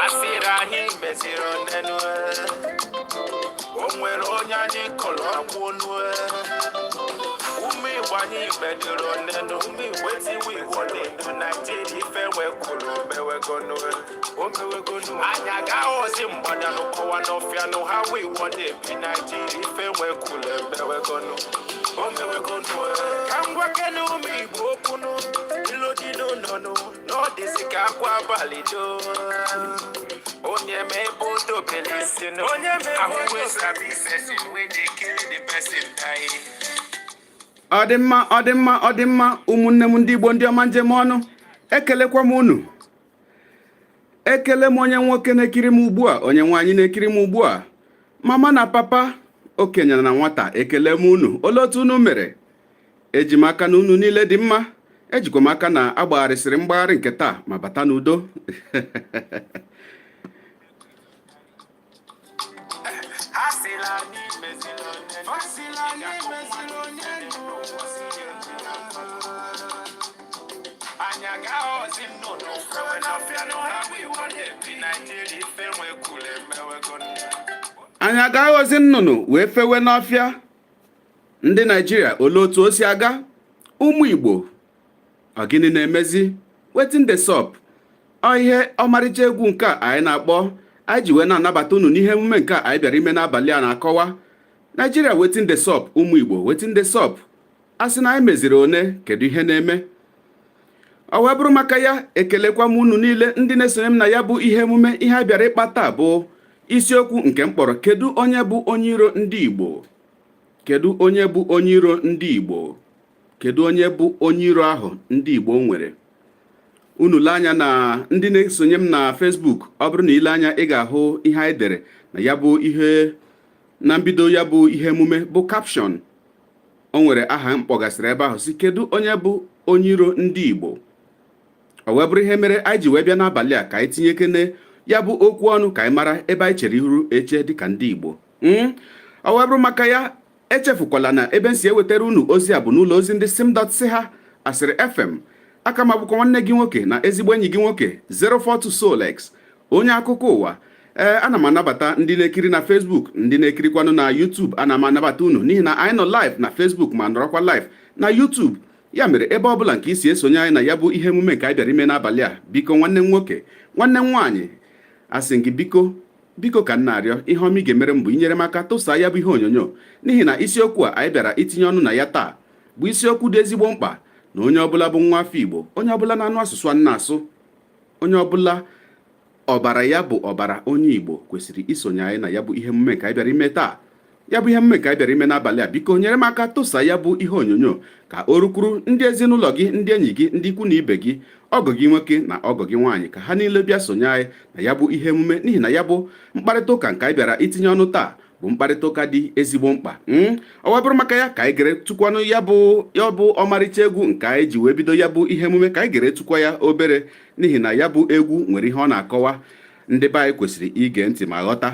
Sịrị anyị meziri onenu, o nwere onye anyị kọrọ akwụ onu. Ụmụ Igbo, anyị medoro onenu. Ụmụ Igbo, etiwe Igbo na-edu Naijiria. Ife wekwuru mewegonu, omewegonu. Anyị agaghị ozi mgbada n'ụkọwa n'ọfịa nụ ha we Igbo na-ebi Naijiria. Ife wekwuru emewegonu, omewegonu. Ka m gwakene ụmụ Igbo okwunu ilu dị n'ụlọnụ na ọ dịzị ka akwa abalị doo. Onye ma ebe o dobere isi nụ, onye ma ebe o sabi person wey dey kill the person die. Ọ dị mma, ọ dị mma, ọ dị mma. Ụmụnne m ndị Igbo, ndị ọma njem ọnụ, ekelekwa m unu. Ekele m onye nwoke na-ekiri m ugbu a, onye nwaanyị na-ekiri m ugbu a, mama na papa, okenye na nwata, ekele m unu. Olee otu unu mere? Eji m aka na unu niile dị mma. Ejikwa m aka na agbagharịsịrị mgbagharị nke taa ma bata n'udo. Ha sịrị anyị meziri onye, ha sịrị anyị meziri onye. Anyị agaghị nnụnụ fewe n'ọfịa nụ ha bụ Igbo na-ebi Naijiria. Ife nwekwuru emewego. Anyị agaghịzi nnụnụ wee fewe n'ọfịa. Ndị Naijiria, olee otu o si aga? Ụmụ Igbo, ọ gịnị na-emezi? Wetin dey sup? Ọ ihe ọmarịcha egwu nke a anyị na-akpọ, anyị ji wee na-anabata unu n'ihe emume nke a anyị bịara ime n'abalị a na-akọwa Naijiria, wetin dey sup? Ụmụ Igbo, wetin dey sup? A sị na anyị meziri one, kedu ihe na-eme? Ọ wee bụrụ maka ya, ekelekwa m unu niile ndị na-esonye m na ya bụ ihe emume. Ihe a bịara ịkpa taa bụ isiokwu nke m kpọrọ "Kedu onye bụ onye iro ndị Igbo?" Kedu onye bụ onye iro ndị Igbo? Kedu onye bụ onye iro ahụ ndị Igbo nwere? Unu lee anya na ndị na-esonye m na Facebook, ọ bụrụ na ile anya, ị ga-ahụ ihe anyị dere na ya bụ ihe na mbido ya bụ ihe emume bụ caption. O nwere aha m kpọgasịrị ebe ahụ, si "Kedu onye bụ onye iro ndị Igbo?" Ọ wee bụrụ ihe mere anyị ji wee bịa n'abalị a ka anyị tinyekene ya bụ okwu ọnụ, ka anyị mara ebe anyị chere iru eche dịka ndị Igbo. Ọ wee bụrụ maka ya, echefukwala na ebe m si ewetara unu ozi a bụ n'ụlọ ozi ndị sim.si ha Asịrị FM. Aka m abụkwa nwanne gị nwoke na ezigbo enyi gị nwoke, 042 Solex, onye akụkọ ụwa. Ee, ana m anabata ndị na-ekiri na Facebook, ndị na-ekirikwanụ na YouTube. Ana m anabata unu n'ihi na anyị nọ live na Facebook ma nọrọkwa live na YouTube. Ya mere, ebe ọbụla nke isi esonye anyị na ya bụ ihe emume nke anyị bịara ime n'abalị a, biko, nwanne m nwoke, nwanne m nwaanyị, asị m gị biko, biko, ka m na-arịọ, ihe ọma ị ga-emere m bụ inyere m aka tụsaa ya bụ ihe onyonyo, n'ihi na isiokwu a anyị bịara itinye ọnụ na ya taa bụ isiokwu dị ezigbo mkpa na onye ọbụla bụ nwa afọ Igbo, onye ọbụla na-anụ asụsụ a na-asụ, onye ọbụla ọbara ya bụ ọbara onye Igbo kwesịrị isonye anyị na ya bụ ihe emume nke anyị bịara ime taa, ya bụ ihe emume nke anyị bịara ime n'abalị a. Biko, nyere m aka tụsa ya bụ ihe onyonyo ka o rukwuru ndị ezinụlọ gị, ndị enyi gị, ndị ikwu na ibe gị, ọgọ gị nwoke na ọgọ gị nwaanyị, ka ha niile bịa sonye anyị na ya bụ ihe emume, n'ihi na ya bụ mkparịta ụka nke anyị bịara itinye ọnụ taa bụ mkparịta ụka dị ezigbo mkpa. Ọ wee bụrụ maka ya, ka anyị gere tụkwanụ ya bụ ọmarịcha egwu nke anyị ji wee bido ya bụ ihe emume, ka anyị gere tụkwa ya obere, n'ihi na ya bụ egwu nwere ihe ọ na-akọwa ndị be anyị kwesịrị ige ntị ma ghọta.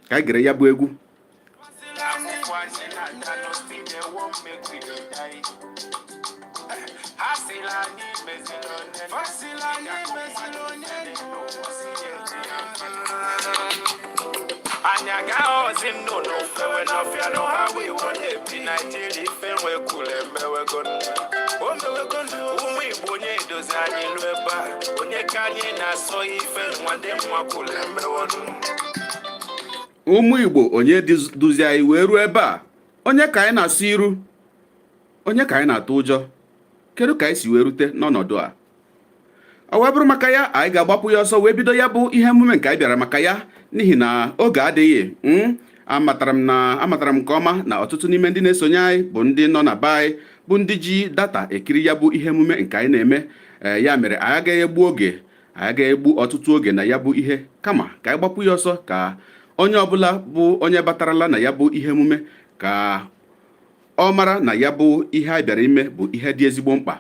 Ka anyị gere ya bụ egwu. Afụfụ anyị na-ata no still dey wan make we dey die. Ha sịrị anyị meziri onye, ha sịrị anyị meziri onye. Anyị agaghịzi nnụnụ fewe n'ọfịa nụ ha wee na-ebi Naijiria. Ife nwekwuru emewegonu, omewegonu. Ụmụ Igbo, onye edozi anyị lụ ebe a, onye ka anyị na-asọ? Ife nwa ndị nwa kwuru emewonu. Ụmụ Igbo, onye duzi anyị wee ruo ebe a? Onye ka anyị na-asụ iru? Onye ka anyị na-atụ ụjọ? Kedu ka anyị si wee rute n'ọnọdụ a? Ọ wee bụrụ maka ya, anyị ga-agbapụ ya ọsọ wee bido ya bụ ihe emume nke anyị bịara maka ya, n'ihi na oge adịghị. Amatara m nke ọma na ọtụtụ n'ime ndị na-esonye anyị bụ ndị nọ na be anyị, bụ ndị ji data ekiri ya bụ ihe emume nke anyị na-eme. Ee, ya mere anyị agaghị egbu oge, anyị agaghị egbu ọtụtụ oge na ya bụ ihe, kama ka anyị gbapụ ya ọsọ ka onye ọbụla bụ onye batarala na ya bụ ihe emume ka ọ mara na ya bụ ihe anyị bịara ime bụ ihe dị ezigbo mkpa.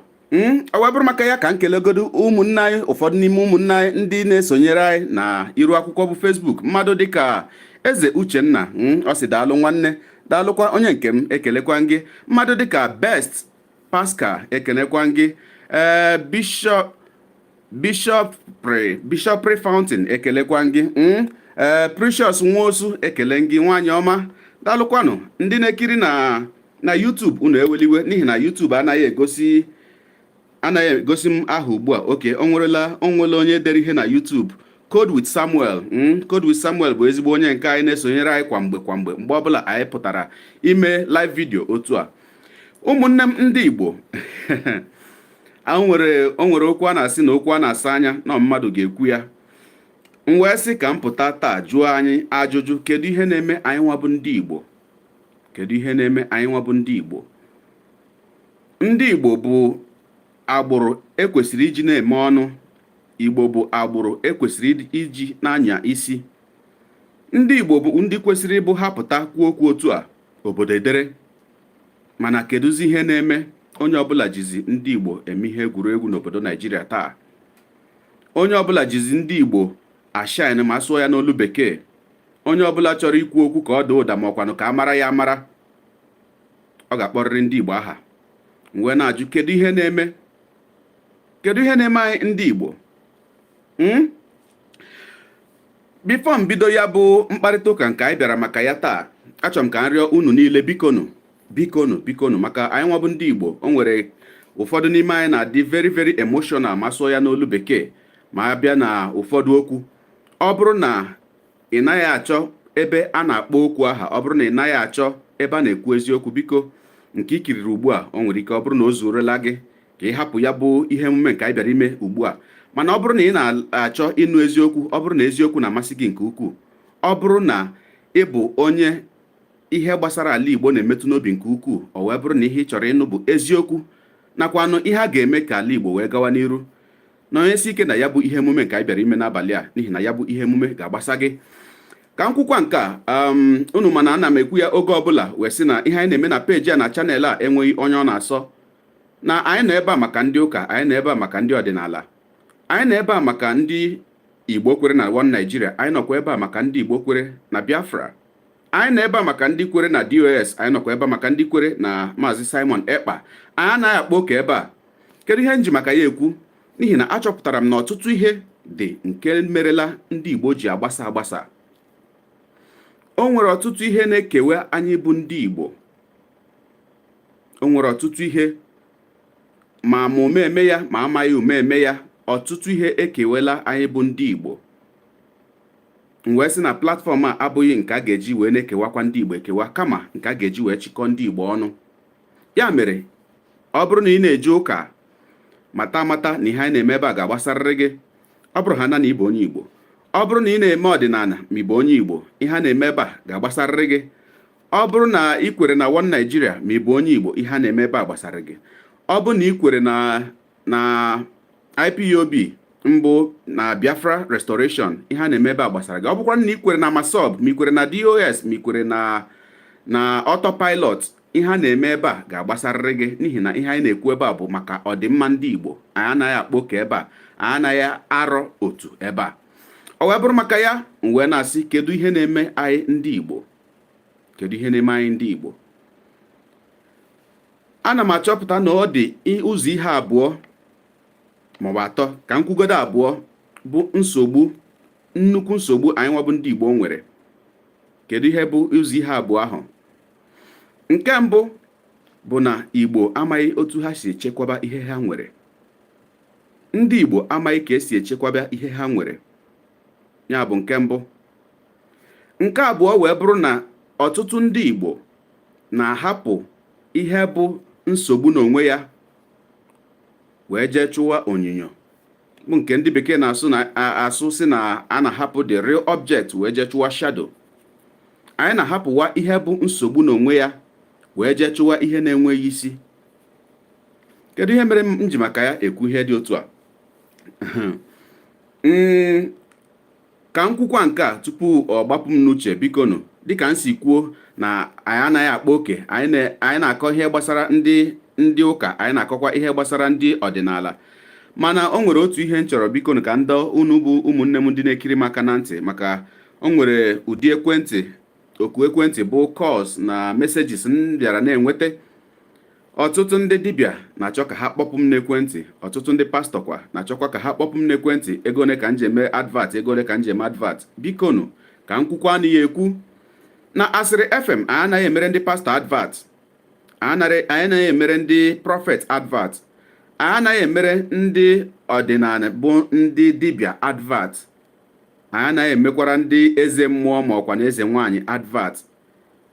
Ọ wee bụrụ maka ya, ka m kelegodu ụmụnne anyị, ụfọdụ n'ime ụmụnne anyị ndị na-esonyere anyị na iru akwụkwọ bụ Facebook, mmadụ dịka Eze Uchenna. Ọ sị daalụ nwanne, daalụkwa onye nke m, ekelekwa gị. Mmadụ dịka Best Pascal, ekenekwa gị. Ee, Bishop Bishopry Fountain, ekelekwa gị. Ee, Precious Nwosu, ekele gị, nwaanyị ọma, daalụkwanụ. Ndị na-ekiri na YouTube, unu eweliwe n'ihi na YouTube anaghị egosi m aha ugbu a. Oke o nwerela, o nwela onye dere ihe na YouTube, Code with Samuel. Code with Samuel bụ ezigbo onye nke anyị na-esonyere anyị kwa mgbe kwa mgbe, mgbe ọbụla anyị pụtara ime live video otu a. Ụmụnne m ndị Igbo, o nwere okwu a na-asị na okwu a na-asa anya na mmadụ ga-ekwu ya. M wee sị ka m pụta taa jụọ anyị ajụjụ: kedu ihe na-eme anyị nwa bụ ndị Igbo? Kedu ihe na-eme anyị nwa bụ ndị Igbo? Ndị Igbo bụ agbụrụ ekwesịrị iji na-eme ọnụ. Igbo bụ agbụrụ ekwesịrị iji na-anya isi. Ndị Igbo bụ ndị kwesịrị ịbụ ha pụta kwuo okwu otu a, obodo edere. Mana kedụzi ihe na-eme onye ọbụla jizi ndị Igbo eme ihe egwuregwu n'obodo Naijiria taa? Onye ọbụla jizi ndị Igbo ashine, ma sụọ ya n'olu Bekee. Onye ọbụla chọrọ ikwu okwu ka ọ daa ụda, ma ọkwanụ ka a mara ya amara, ọ ga-akpọrịrị ndị Igbo aha. M wee na-ajụ, kedu ihe na-eme? Kedu ihe na-eme anyị ndị Igbo? Before m bido ya bụ mkparịta ụka nke anyị bịara maka ya taa, achọrọ m ka m rịọ unu niile, bikonu, bikonu, bikonu, maka anyị nwabụ ndị Igbo, o nwere ụfọdụ n'ime anyị na-adị very very emotional, ma sụọ ya n'olu Bekee, ma a bịa na ụfọdụ okwu. Ọ bụrụ na ị naghị achọ ebe a na-akpọ okwu aha, ọ bụrụ na ị naghị achọ ebe a na-ekwu eziokwu, biko, nke i kiriri ugbu a, o nwere ike ọ bụrụ na o zuorela gị ka ị hapụ ya bụ ihe emume nke anyị bịara ime ugbu a. Mana ọ bụrụ na ị na-achọ ịnụ eziokwu, ọ bụrụ na eziokwu na-amasị gị nke ukwuu, ọ bụrụ na ị bụ onye ihe gbasara ala Igbo na-emetụ n'obi nke ukwuu, o wee bụrụ na ihe ị chọrọ ịnụ bụ eziokwu nakwanụ ihe a ga-eme ka ala Igbo wee gawa n'iru, na onye si ike na ya bụ ihe emume nke anyị bịara ime n'abalị a, n'ihi na ya bụ ihe emume ga-agbasa gị. Ka m kwukwa nke a, unu mana ana m ekwu ya oge ọbụla, wee sị na ihe anyị na-eme na peji a na channel a enweghị onye ọ na-asọ. Na anyị nọ ebe a maka ndị ụka, anyị nọ ebe a maka ndị ọdịnala, anyị nọ ebe a maka ndị Igbo kwere na One Nigeria, anyị nọkwa ebe a maka ndị Igbo kwere na Biafra, anyị nọ ebe a maka ndị kwere na DOS, anyị nọkwa ebe a maka ndị kwere na Maazị Simon Ekpa. Anyị anaghị akpa oke ebe a. Kedu ihe m ji maka ya ekwu? N'ihi na achọpụtara m na ọtụtụ ihe dị nke merela ndị Igbo ji agbasa agbasa. O nwere ọtụtụ ihe na-ekewa anyị bụ ndị Igbo. O nwere ọtụtụ ihe, ma ume eme ya, ma amaghị ume eme ya, ọtụtụ ihe ekewela anyị bụ ndị Igbo. M wee sị na platform a abụghị nke a ga-eji wee na-ekewakwa ndị Igbo ekewa, kama nke a ga-eji wee chịkọọ ndị Igbo ọnụ. Ya mere, ọ bụrụ na ị na-eje ụka, mata amata na ihe anyị na-eme ebe a ga-agbasarịrị gị, ọ bụrụ ha na na ịbụ onye Igbo. Ọ bụrụ na ị na-eme ọdịnala, ma ị bụ onye Igbo, ihe a na-eme ebe a ga-agbasarịrị gị. Ọ bụrụ na ị kwere na One Nigeria, ma ị bụ onye Igbo, ihe a na-eme ebe a gbasara gị. Ọ bụrụ na ị kwere na IPOB mbụ na Biafra Restoration, ihe a na-eme ebe a gbasara gị. Ọ bụkwa na ị kwere na MASSOB, ma ị kwere na DOS, ma ị kwere na autopilot, ihe a na-eme ebe a ga-agbasarịrị gị, n'ihi na ihe anyị na-ekwu ebe a bụ maka ọdịmma ndị Igbo. Anyị anaghị akpọ oke ebe a, anyị anaghị arọ otu ebe a. Ọ wee bụrụ maka ya, m wee na-asị, kedu ihe na-eme anyị ndị Igbo? Kedu ihe na-eme anyị ndị Igbo? Ana m achọpụta na ọ dị ụzọ ihe abụọ maọbụ atọ. Ka m kwugodo abụọ bụ nsogbu, nnukwu nsogbu anyị nwabụ ndị Igbo nwere. Kedu ihe bụ ụzọ ihe abụọ ahụ? Nke mbụ bụ na Igbo amaghị otu ha si echekwaba ihe ha nwere. Ndị Igbo amaghị ka esi echekwaba ihe ha nwere. Ya bụ nke mbụ. Nke abụọ wee bụrụ na ọtụtụ ndị Igbo na-ahapụ ihe bụ nsogbu n'onwe ya wee jee chụwa onyinyo, bụ nke ndị Bekee na-asụ na asụ si na a na-ahapụ the real object wee jee chụwa shadow. Anyị na-ahapụwa ihe bụ nsogbu n'onwe ya wee jee chụwa ihe na-enweghị isi. Kedu ihe mere m ji maka ya ekwu ihe dị otu a? Ka m kwukwa nke a tupu ọ gbapụ m n'uche, bikonu. Dịka m si kwuo na anyị anaghị akpa oke, anyị na-akọ ihe gbasara ndị ụka, anyị na-akọkwa ihe gbasara ndị ọdịnala, mana o nwere otu ihe m chọrọ, bikonu, ka ndị unu bụ ụmụnne m ndị na-ekiri m aka na ntị, maka o nwere ụdị ekwentị, oku ekwentị bụ calls na messages m bịara na-enweta. Ọtụtụ ndị dibịa na-achọ ka ha kpọpụ m n'ekwentị, ọtụtụ ndị pastọ kwa na-achọkwa ka ha kpọpụ m n'ekwentị. Ego ole ka m ji eme advert? Ego ole ka m ji eme advert? Bikonu, ka m kwukwa anụ ya ekwu na Asịrị FM, anyị anaghị emere ndị pastọ advert, anyị anaghị emere ndị prophet advert, anyị anaghị emere ndị ọdịnala bụ ndị dibịa advert, anyị anaghị emekwara ndị eze mmụọ ma ọkwa na eze nwaanyị advert.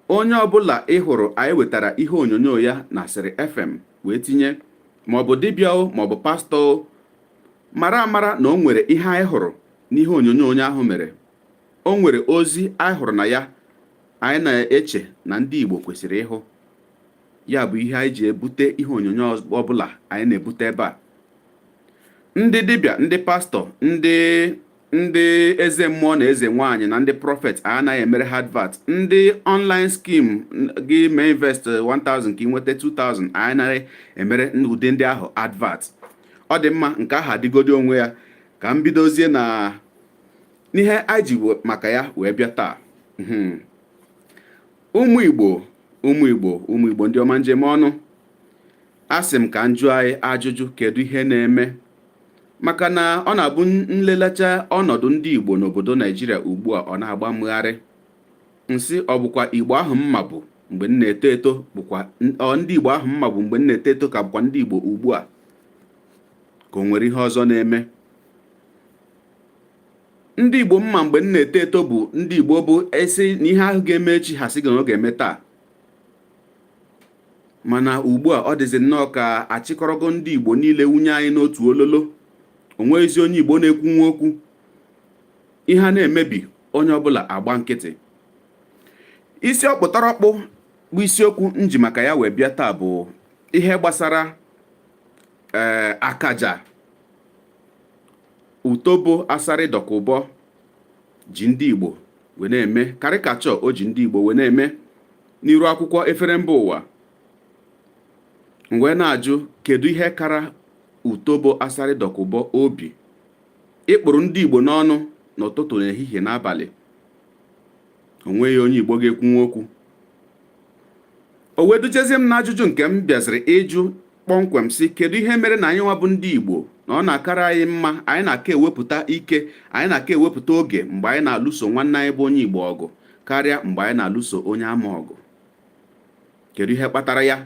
Onye ọbụla ị hụrụ anyị wetara ihe onyonyo ya na Asịrị FM wee tinye, maọbụ dibịa o, maọbụ pastọ o, mara amara na o nwere ihe anyị hụrụ n'ihe onyonyo onye ahụ mere. O nwere ozi anyị hụrụ na ya anyị na-eche na ndị Igbo kwesịrị ịhụ ya. Bụ ihe anyị ji ebute ihe onyonyo ọbụla anyị na-ebute ebe a. Ndị dibịa, ndị pastọ, ndị eze mmụọ na eze nwaanyị na ndị prophet, anaghị emere ha advert. Ndị online scheme gị mee invest 1000 ka ị nweta 2000, anyị anaghị emere ụdị ndị ahụ advert. Ọ dị mma, nke ahụ adịgodi onwe ya. Ka m bidozie na n'ihe anyị ji maka ya wee bịa taa. Ụmụ Igbo, ụmụ Igbo, ụmụ Igbo ndị ọma, njem ọnụ, asị m ka m jụọ anyị ajụjụ: kedu ihe na-eme? Maka na ọ na-abụ nlelacha ọnọdụ ndị Igbo n'obodo Naijiria ugbu a, ọ na-agba mgharị nsị. Ọ bụkwa Igbo ahụ mma bụ mgbe m na-eto eto? Bụkwa ndị Igbo ahụ mma bụ mgbe m na-eto eto ka bụkwa ndị Igbo ugbu a, ka o nwere ihe ọzọ na-eme? Ndị Igbo mma mgbe m na-eto eto bụ ndị Igbo bụ esi na ihe ahụ ga-eme echi, ha sị gị na ọ ga-eme taa. Mana ugbu a, ọ dịzị nnọọ ka achịkọrọgo ndị Igbo niile wunye anyị n'otu ololo. Onweghịzi onye Igbo na-ekwu nwa okwu. Ihe a na-emebi, onye ọbụla agba nkịtị. Isi ọkpụtọrọkpụ bụ isiokwu nji maka ya wee bịa taa bụ ihe gbasara akaja Utobo Asari Dokubo ji ndị Igbo wee na-eme, karikachọ o ji ndị Igbo wee na-eme n'iru akwụkwọ efere mba ụwa. Wee na-ajụ, kedu ihe kara Utobo Asari Dokubo obi ịkpụrụ ndị Igbo n'ọnụ n'ụtụtụ, n'ehihie, n'abalị? Onweghị onye Igbo ga-ekwunwu okwu. O wee dujezie m n'ajụjụ nke m bịaziri ịjụ kpọmkwem, sị: kedu ihe mere na anyị nwa bụ ndị Igbo, na ọ na-akara anyị mma, anyị na-aka ewepụta ike, anyị na-aka ewepụta oge mgbe anyị na-alụso nwanne anyị bụ onye Igbo ọgụ karịa mgbe anyị na-alụso onye ama ọgụ? Kedu ihe kpatara ya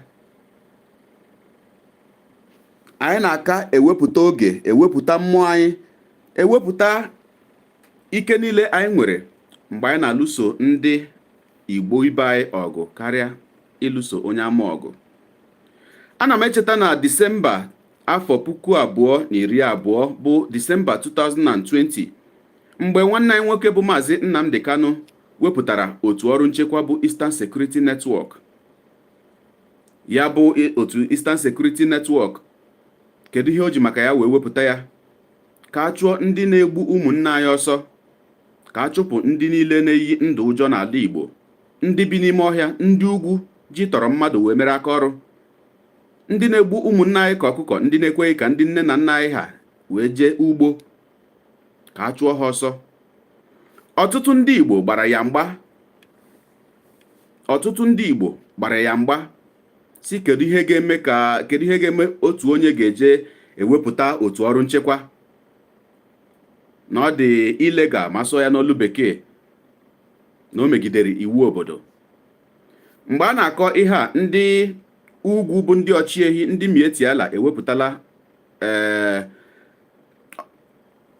anyị na-aka ewepụta oge, ewepụta mmụọ anyị, ewepụta ike niile anyị nwere mgbe anyị na-alụso ndị Igbo ibe anyị ọgụ karịa ịlụso onye ama ọgụ? Ana m echeta na Disemba afọ 2020, bụ Disemba 2020, mgbe nwanne anyị nwoke bụ Maazị Nnamdi Kanu wepụtara otu ọrụ nchekwa bụ Eastern Security Network. Ya bụ otu Eastern Security Network, kedu ihe o ji maka ya wee wepụta ya? Ka a chụọ ndị na-egbu ụmụnne anyị ọsọ, ka a chụpụ ndị niile na-eyi ndụ ụjọ n'ala Igbo, ndị bi n'ime ọhịa, ndị ugwu ji tọrọ mmadụ wee mere aka ọrụ, ndị na-egbu ụmụnne anyị ka ọkụkọ, ndị na-ekweghị ka ndị nne na nna anyị ha wee jee ugbo, ka a chụọ ha ọsọ. Ọtụtụ ndị Igbo gbara ya mgba. Ọtụtụ ndị Igbo gbara ya mgba, si kedu ihe ga-eme ka, kedu ihe ga-eme otu onye ga-eje ewepụta otu ọrụ nchekwa, na ọ dị illegal, ma sụọ ya n'olu Bekee, na o megidere iwu obodo. Mgbe a na-akọ ihe a, ndị ugwu bụ ndị ọchịehi, ndị Miyetti Allah, ewepụtala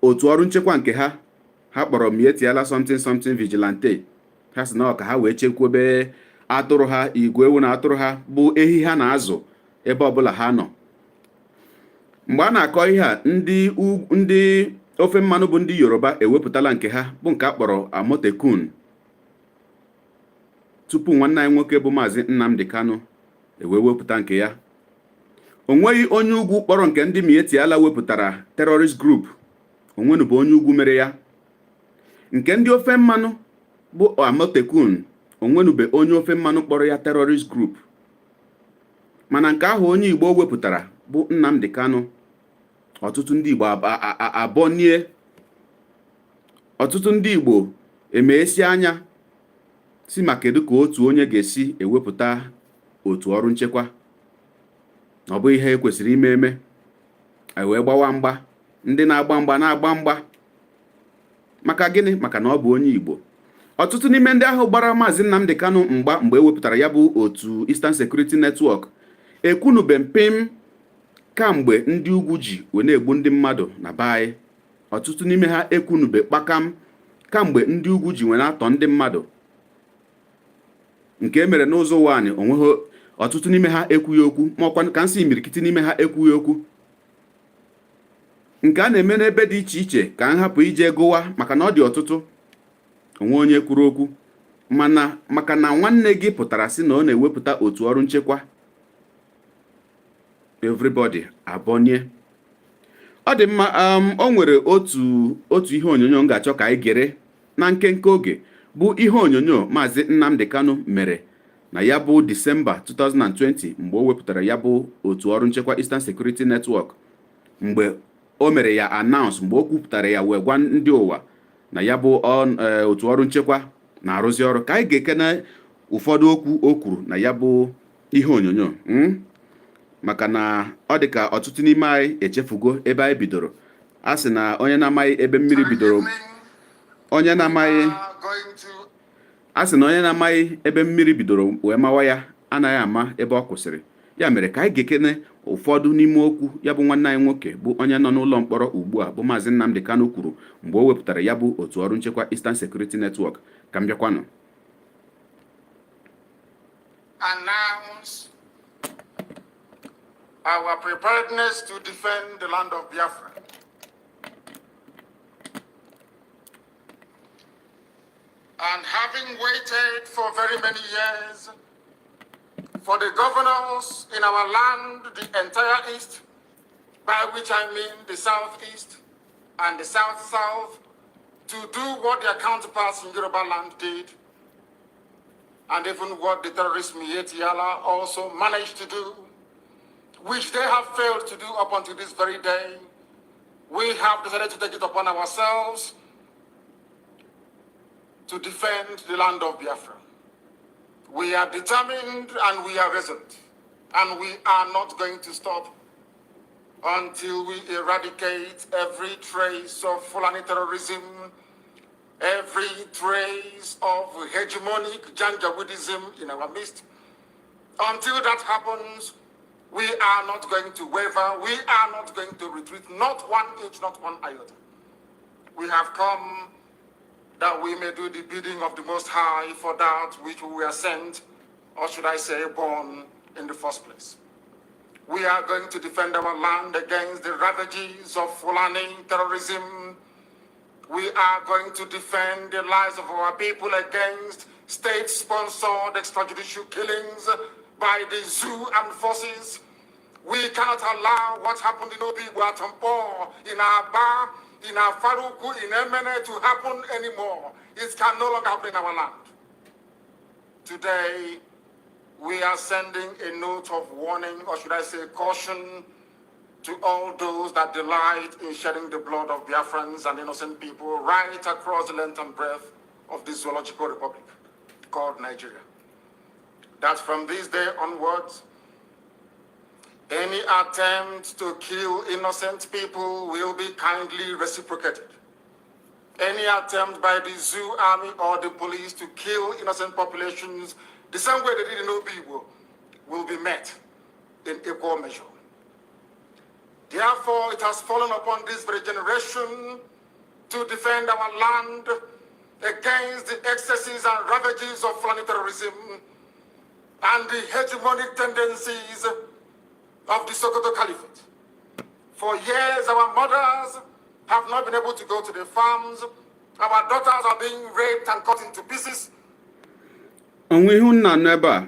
otu ọrụ nchekwa nke ha ha kpọrọ Miyetti Allah something something vigilante. Ha sị na ọ ka ha wee chekwebe atụrụ ha, igwe ewu na atụrụ ha, bụ ehi ha na-azụ ebe ọbụla ha nọ. Mgbe a na-akọ ihe a, ndị ofe mmanụ bụ ndị Yoruba ewepụtala nke ha, bụ nke a kpọrọ Amotekun. Tupu nwanne anyị nwoke bụ Maazị Nnamdi Kanu ewee wepụta nke ya, o nweghị onye ugwu kpọrọ nke ndị Miyetti Allah wepụtara terrorist group. Onwenụ bụ onye ugwu mere ya. Nke ndị ofe mmanụ bụ Amotekun, onwenube onye ofe mmanụ kpọrọ ya terrorist group. Mana nke ahụ onye Igbo wepụtara bụ Nnamdi Kanu, ọtụtụ ndị Igbo abọnie, ọtụtụ ndị Igbo emeesi anya, si ma kedu ka otu onye ga-esi ewepụta otu ọrụ nchekwa? Na ọ bụghị ihe e kwesịrị ime eme. Anyị wee gbawa mgba, ndị na-agba mgba na-agba mgba. Maka gịnị? Maka na ọ bụ onye Igbo. Ọtụtụ n'ime ndị ahụ gbara Maazị Nnamdi Kanu mgba mgbe e wepụtara ya bụ otu Eastern Security Network ekwunube mpim kamgbe ndị ugwu ji wee na-egbu ndị mmadụ na be anyị. Ọtụtụ n'ime ha ekwunube kpakam kamgbe ndị ugwu ji wee na-atọ ndị mmadụ nke e mere n'ụzọ ụwa anyị. Onweghị ọtụtụ n'ime ha ekwughị okwu, ma ọkwa ka nsị imirikiti n'ime ha ekwughị okwu nke a na-eme n'ebe dị iche iche. Ka m hapụ ije gụwa maka na ọ dị ọtụtụ. Onwe onye kwuru okwu, mana maka na nwanne gị pụtara sị na ọ na-ewepụta otu ọrụ nchekwa, everybody abọnie. Ọ dị mma. O nwere otu ihe onyonyo m ga-achọ ka anyị gere na nkenke oge, bụ ihe onyonyo Maazị Nnamdi Kanu mere na ya bụ Disemba 2020, mgbe o wepụtara ya bụ otu ọrụ nchekwa Eastern Security Network, mgbe o mere ya announce, mgbe o kwupụtara ya wee gwa ndị ụwa na ya bụ otu ọrụ nchekwa na-arụzi ọrụ. Ka anyị ga-ekene ụfọdụ okwu o kwuru na ya bụ ihe onyonyo, Maka na ọ dị ka ọtụtụ n'ime anyị echefugo ebe anyị bidoro. A sị na onye na-amaghị ebe mmiri bidoro, onye na-amaghị, a sị na onye na-amaghị ebe mmiri bidoro wee mawa ya anaghị ama ebe ọ kwụsịrị. Ya mere, ka anyị ga-ekene ụfọdụ n'ime okwu ya bụ nwanne anyị nwoke, bụ onye nọ n'ụlọ mkpọrọ ugbu a, bụ Maazị Nnamdi Kanu kwuru mgbe o wepụtara ya bụ otu ọrụ nchekwa Eastern Security Network. Ka m bịakwanụ. Announce our preparedness to defend the land of Biafra. And having waited for very many years for the governors in our land, the entire East, by which I mean the Southeast and the South-South, to do what their counterparts in Yoruba land did, and even what the terrorist Miyetti Allah also managed to do, which they have failed to do up until this very day, we have decided to take it upon ourselves to defend the land of Biafra. We are determined and we are resolute, and we are not going to stop until we eradicate every trace of Fulani terrorism, every trace of hegemonic Janjaweedism in our midst. Until that happens, we are not going to waver. We are not going to retreat, not one inch, not one iota. We have come that we may do the bidding of the Most High, for that which we were sent, or should I say, born in the first place. We are going to defend our land against the ravages of Fulani terrorism. We are going to defend the lives of our people against state-sponsored extrajudicial killings by the zoo armed forces. We cannot allow what happened in Obigbo, at Nkpor, in Aba, in Afaraukwu, in Emene to happen anymore. It can no longer happen in our land. Today, we are sending a note of warning, or should I say caution, to all those that delight in shedding the blood of Biafrans and innocent people right across the length and breadth of this zoological republic called Nigeria. That from this day onwards, any attempt to kill innocent people will be kindly reciprocated. Any attempt by the zoo army or the police to kill innocent populations the same way they did in Obigbo will be met in equal measure. Therefore, it has fallen upon this very generation to defend our land against the excesses and ravages of Fulani terrorism and the hegemonic tendencies of the Sokoto Caliphate. For years, our mothers have not been able to go to the farms. Our daughters are being raped and cut into pieces. Onwe ihu nna nọ ebe a,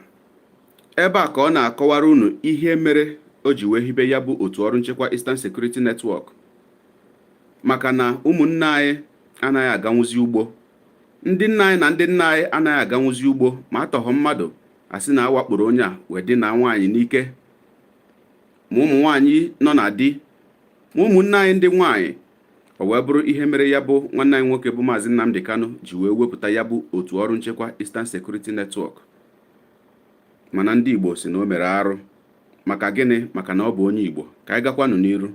ebe a ka ọ na-akọwara unu ihe mere o ji wee hibe ya bụ otu ọrụ nchekwa Eastern Security Network, maka na ụmụnne anyị anaghị aganwuzi ugbo, ndị nna anyị na ndị nna anyị anaghị aganwuzi ugbo. Ma atọghọ mmadụ, asị na awakporo onye a wee dị na nwaanyị n'ike, ma ụmụ nwaanyị nọ na di, ma ụmụnne anyị ndị nwaanyị. O wee bụrụ ihe mere ya bụ nwanne anyị nwoke bụ Maazị Nnamdi Kanu ji wee wepụta ya bụ otu ọrụ nchekwa Eastern Security Network. Mana ndị Igbo si na o mere arụ. Maka gịnị? Maka na ọ bụ onye Igbo. Ka anyị gakwanụ n'iru.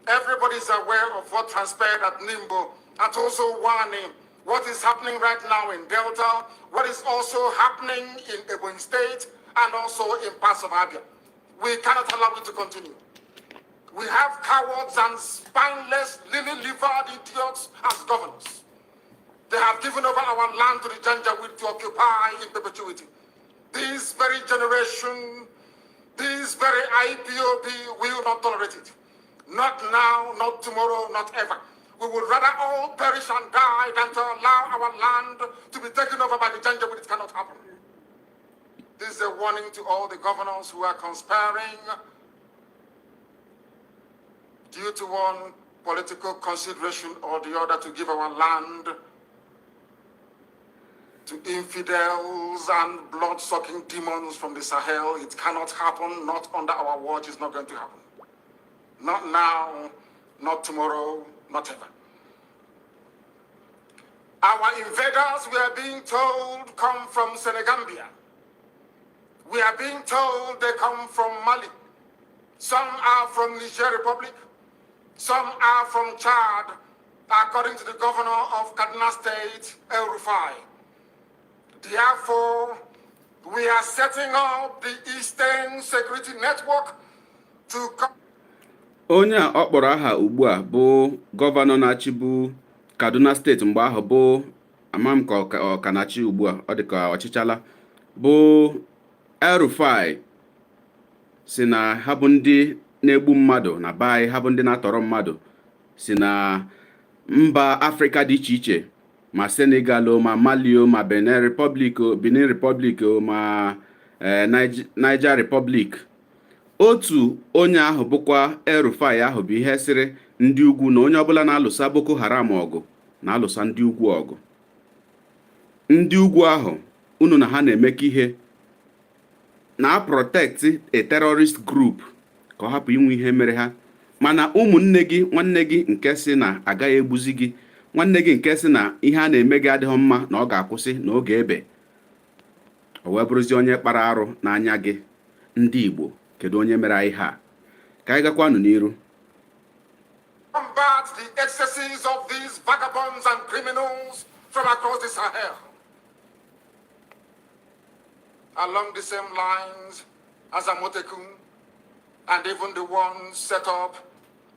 Everybody is aware of what transpired at Nimbo, at Uzo-Uwani, what is happening right now in Delta, what is also happening in Ebonyi State, and also in parts of Abia. We cannot allow it to continue. We have cowards and spineless, lily-livered idiots as governors. They have given over our land to the Janjaweed to occupy in perpetuity. This very generation, this very IPOB will not tolerate it. Not now, not tomorrow, not ever. We would rather all perish and die than to allow our land to be taken over by the Janjaweed. It cannot happen. This is a warning to all the governors who are conspiring due to one political consideration or the other to give our land to infidels and blood-sucking demons from the Sahel. It cannot happen. Not under our watch. It's not going to happen. Not now, not tomorrow, not ever. Our invaders, we are being told, come from Senegambia. We are being told they come from Mali. Some are from Niger Republic. Some are from Chad, according to the governor of Kaduna State, El Rufai. Therefore, we are setting up the Eastern Security Network to Onye a ọ kpọrọ aha ugbu a bụ gọvanọ na-achịbu Kaduna Steeti mgbe ahụ, bụ ama m ka ọ ka na-achị ugbu a, ọ dị ka ọchịchala, bụ El-Rufai, si na ha bụ ndị na-egbu mmadụ na be anyị, ha bụ ndị na-atọrọ mmadụ si na mba Afrịka dị iche iche, ma Senegal o, ma Mali o, ma Benin Republic o, Benin Republic o, ma Niger Republic. Otu onye ahụ bụkwa El-Rufai ahụ bụ ihe sịrị ndị ugwu na onye ọbụla na-alụsa Boko Haram ọgụ na-alụsa ndị ugwu ọgụ. Ndị ugwu ahụ unu na ha na-emekọ ihe na protect a terrorist group ka ọ hapụ inwe ihe mere ha, mana ụmụnne gị, nwanne gị nke si na agaghị egbuzi gị, nwanne gị nke si na ihe a na-eme gị adịghị mma na ọ ga-akwụsị na oge ebe o wee bụrụzie onye kpara arụ n'anya gị. Ndị Igbo, kedu onye mere anyị ha? Ka anyị gakwanụ n'iru. Combat the excesses of these vagabonds and criminals from across the Sahel. Along the same lines as Amotekun and even the ones set up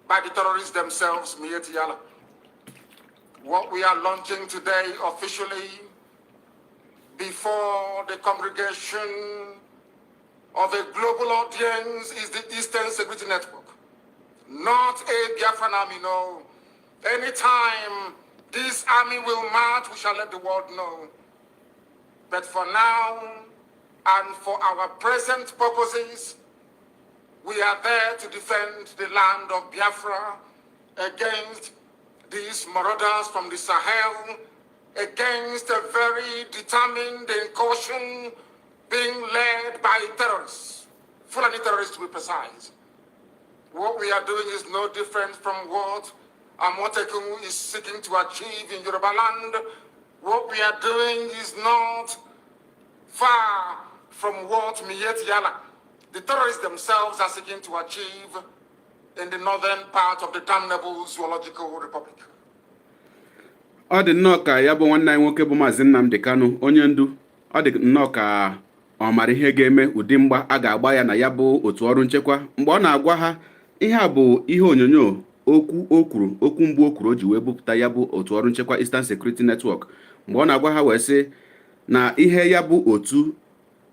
by the terrorists themselves, Miyetti Allah. What we are launching today officially before the congregation of a global audience is the Eastern Security Network. Not a Biafran army, no. Anytime this army will march, we shall let the world know. But for now, and for our present purposes, we are there to defend the land of Biafra against these marauders from the Sahel, against a very determined incursion being led by terrorists, Fulani terrorists to be precise. What we are doing is no different from what Amotekun is seeking to achieve in Yoruba land. What we are doing is not far from what Miyetti Allah, the terrorists themselves, are seeking to achieve in the northern part of the damnable zoological republic. Ọ dị nnọọ ka ya bụ nwanne anyị nwoke bụ Maazị Nnamdi Kanu, onye ndu, ọ dị nnọọ ka ọ mara ihe ga-eme, ụdị mgba a ga-agba ya na ya bụ otu ọrụ nchekwa mgbe ọ na-agwa ha ihe a bụ ihe onyonyo okwu o kwuru, okwu mbụ o kwuru o ji wee bupụta ya bụ otu ọrụ nchekwa Eastern Security Network, mgbe ọ na-agwa ha wee sị na ihe ya bụ otu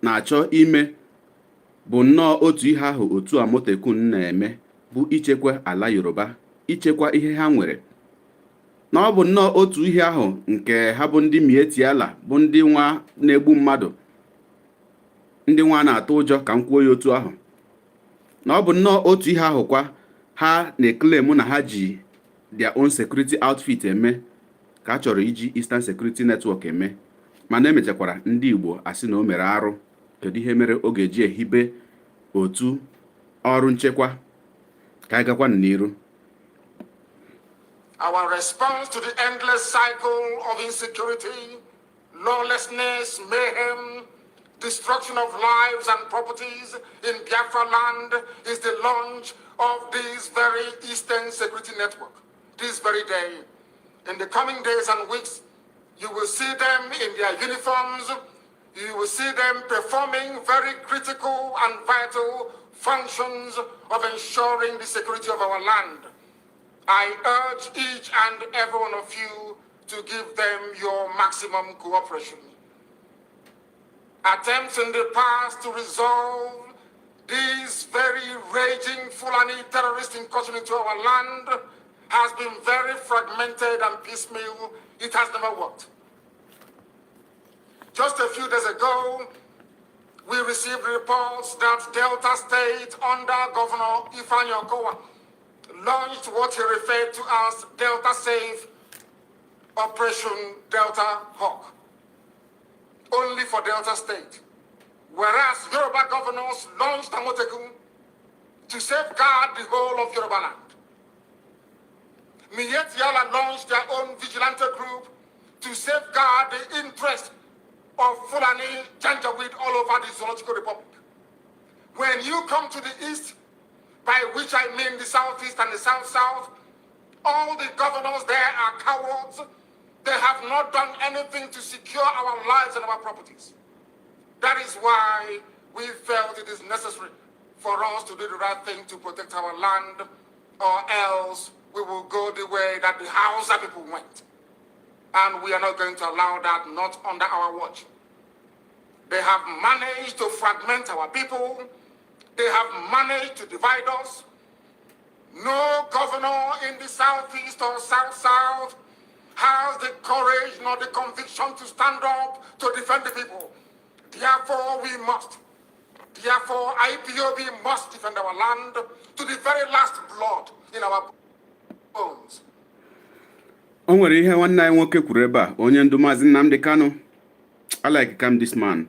na-achọ ime bụ nnọọ otu ihe ahụ otu Amotekun na-eme, bụ ichekwa ala Yoruba, ichekwa ihe ha nwere, na ọ bụ nnọọ otu ihe ahụ nke ha bụ ndị Miyetti Allah, bụ ndị nwa na-egbu mmadụ, ndị nwa na-atụ ụjọ, ka m kwuo ya otu ahụ, na ọ bụ nnọọ otu ihe ahụ kwa ha na-eclaim na ha ji their own security outfit eme ka a chọrọ iji Eastern Security Network eme. Mana emechakwara ndị Igbo asị na o mere arụ. Kedu ihe mere ọ ga-eji ehibe otu ọrụ nchekwa? Ka anyị gakwanụ n'iru. Our response to the endless cycle of insecurity, lawlessness, mayhem, Destruction of lives and properties in Biafra land is the launch of this very Eastern Security Network this very day. In the coming days and weeks, you will see them in their uniforms. You will see them performing very critical and vital functions of ensuring the security of our land. I urge each and every one of you to give them your maximum cooperation. Attempts in the past to resolve this very raging Fulani terrorist incursion into our land has been very fragmented and piecemeal. It has never worked. Just a few days ago, we received reports that Delta State under Governor Ifeanyi Okowa launched what he referred to as Delta Safe Operation Delta Hawk, only for Delta State. Whereas Yoruba governors launched Amotekun to safeguard the whole of Yoruba land. Miyetti Allah launched their own vigilante group to safeguard the interest of Fulani Janjaweed all over the Zoological Republic. When you come to the east, by which I mean the southeast and the south-south, all the governors there are cowards. They have not done anything to secure our lives and our properties. That is why we felt it is necessary for us to do the right thing to protect our land, or else we will go the way that the Hausa people went. And we are not going to allow that, not under our watch. They have managed to fragment our people. They have managed to divide us. No governor in the southeast or south-south has the courage nor the conviction to stand up to defend the people. Therefore, we must. Therefore, IPOB must defend our land to the very last blood in our bones. O nwere ihe nwanne anyị nwoke kwuru ebe a, onye ndu Maazị Nnamdi Kanu. I like calm this man.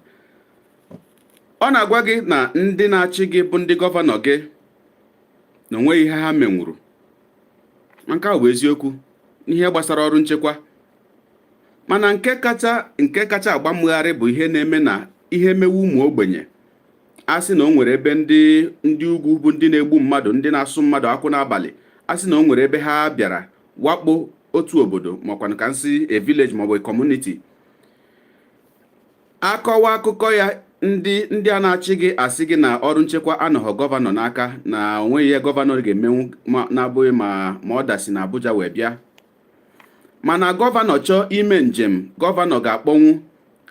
Ọ na-agwa gị na ndị na-achị gị bụ ndị gọvanọ gị na onweghị ihe ha menwuru. Ma nke a bụ eziokwu n'ihe gbasara ọrụ nchekwa, mana nke kacha agba mmegharị bụ ihe na-eme na ihe mewe ụmụ ogbenye. A sị na o nwere ebe ndị ugwu bụ ndị na-egbu mmadụ, ndị na-asụ mmadụ akwụ n'abalị, a sị na o nwere ebe ha bịara wakpo otu obodo, makwanụ ka nsị a village maọbụ a community, akọwa akụkọ ya, ndị a na-achị gị asị gị na ọrụ nchekwa anọghọ gọvanọ n'aka, na onweghị ihe gọvanọ ga-emenwu na-abụghị ma ọ dasi na Abuja wee bịa. Mana gọvanọ chọọ ime njem, gọvanọ ga-akpọnwụ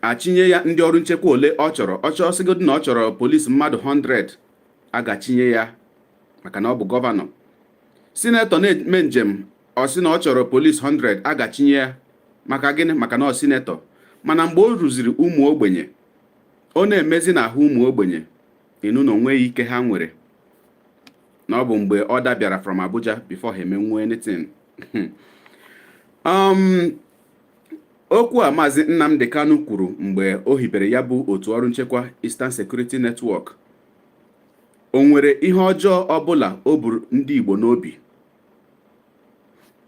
achinye ya ndị ọrụ nchekwa ole ọ chọrọ. Ọ chọọ, sịgodu na ọ chọrọ polisi mmadụ 100, a ga-achinye ya maka na ọ bụ gọvanọ. Sinetọ na-eme njem, ọ sị na ọ chọrọ polisi 100, a ga-achinye ya. Maka gịnị? Maka na ọ sinetọ. Mana mgbe o ruziri ụmụ ogbenye, ọ na-emezi n'ahụ ụmụ ogbenye, ịnụ na onweghị ike ha nwere, na ọ bụ mgbe ọ dabịara from Abuja before ha emenwuo anything. Okwu a Maazị Nnamdi Kanu kwuru mgbe o hibere ya bụ otu ọrụ nchekwa Eastern Security Network, o nwere ihe ọjọọ ọbụla o buru ndị Igbo n'obi?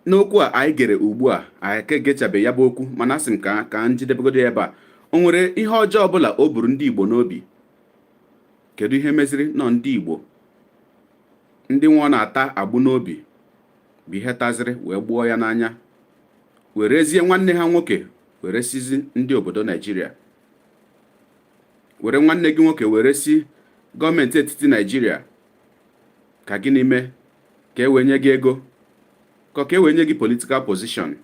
N'okwu a anyị gere ugbu a, anyị ka egechabe ya bụ okwu, mana asị m ka njidebegodo ya ebe a. O nwere ihe ọjọọ ọbụla o buru ndị Igbo n'obi? Kedu ihe meziri nọ ndị Igbo, ndị nwa ọ na-ata agbụ n'obi, bụ ihe taziri wee gbuo ya n'anya, werezie nwanne ha nwoke were sizi ndị obodo Naijiria, were nwanne gị nwoke were si gọọmenti etiti Naijiria? Ka gịnị mee? Ka e wee nye gị ego, ka e wee nye gị political position?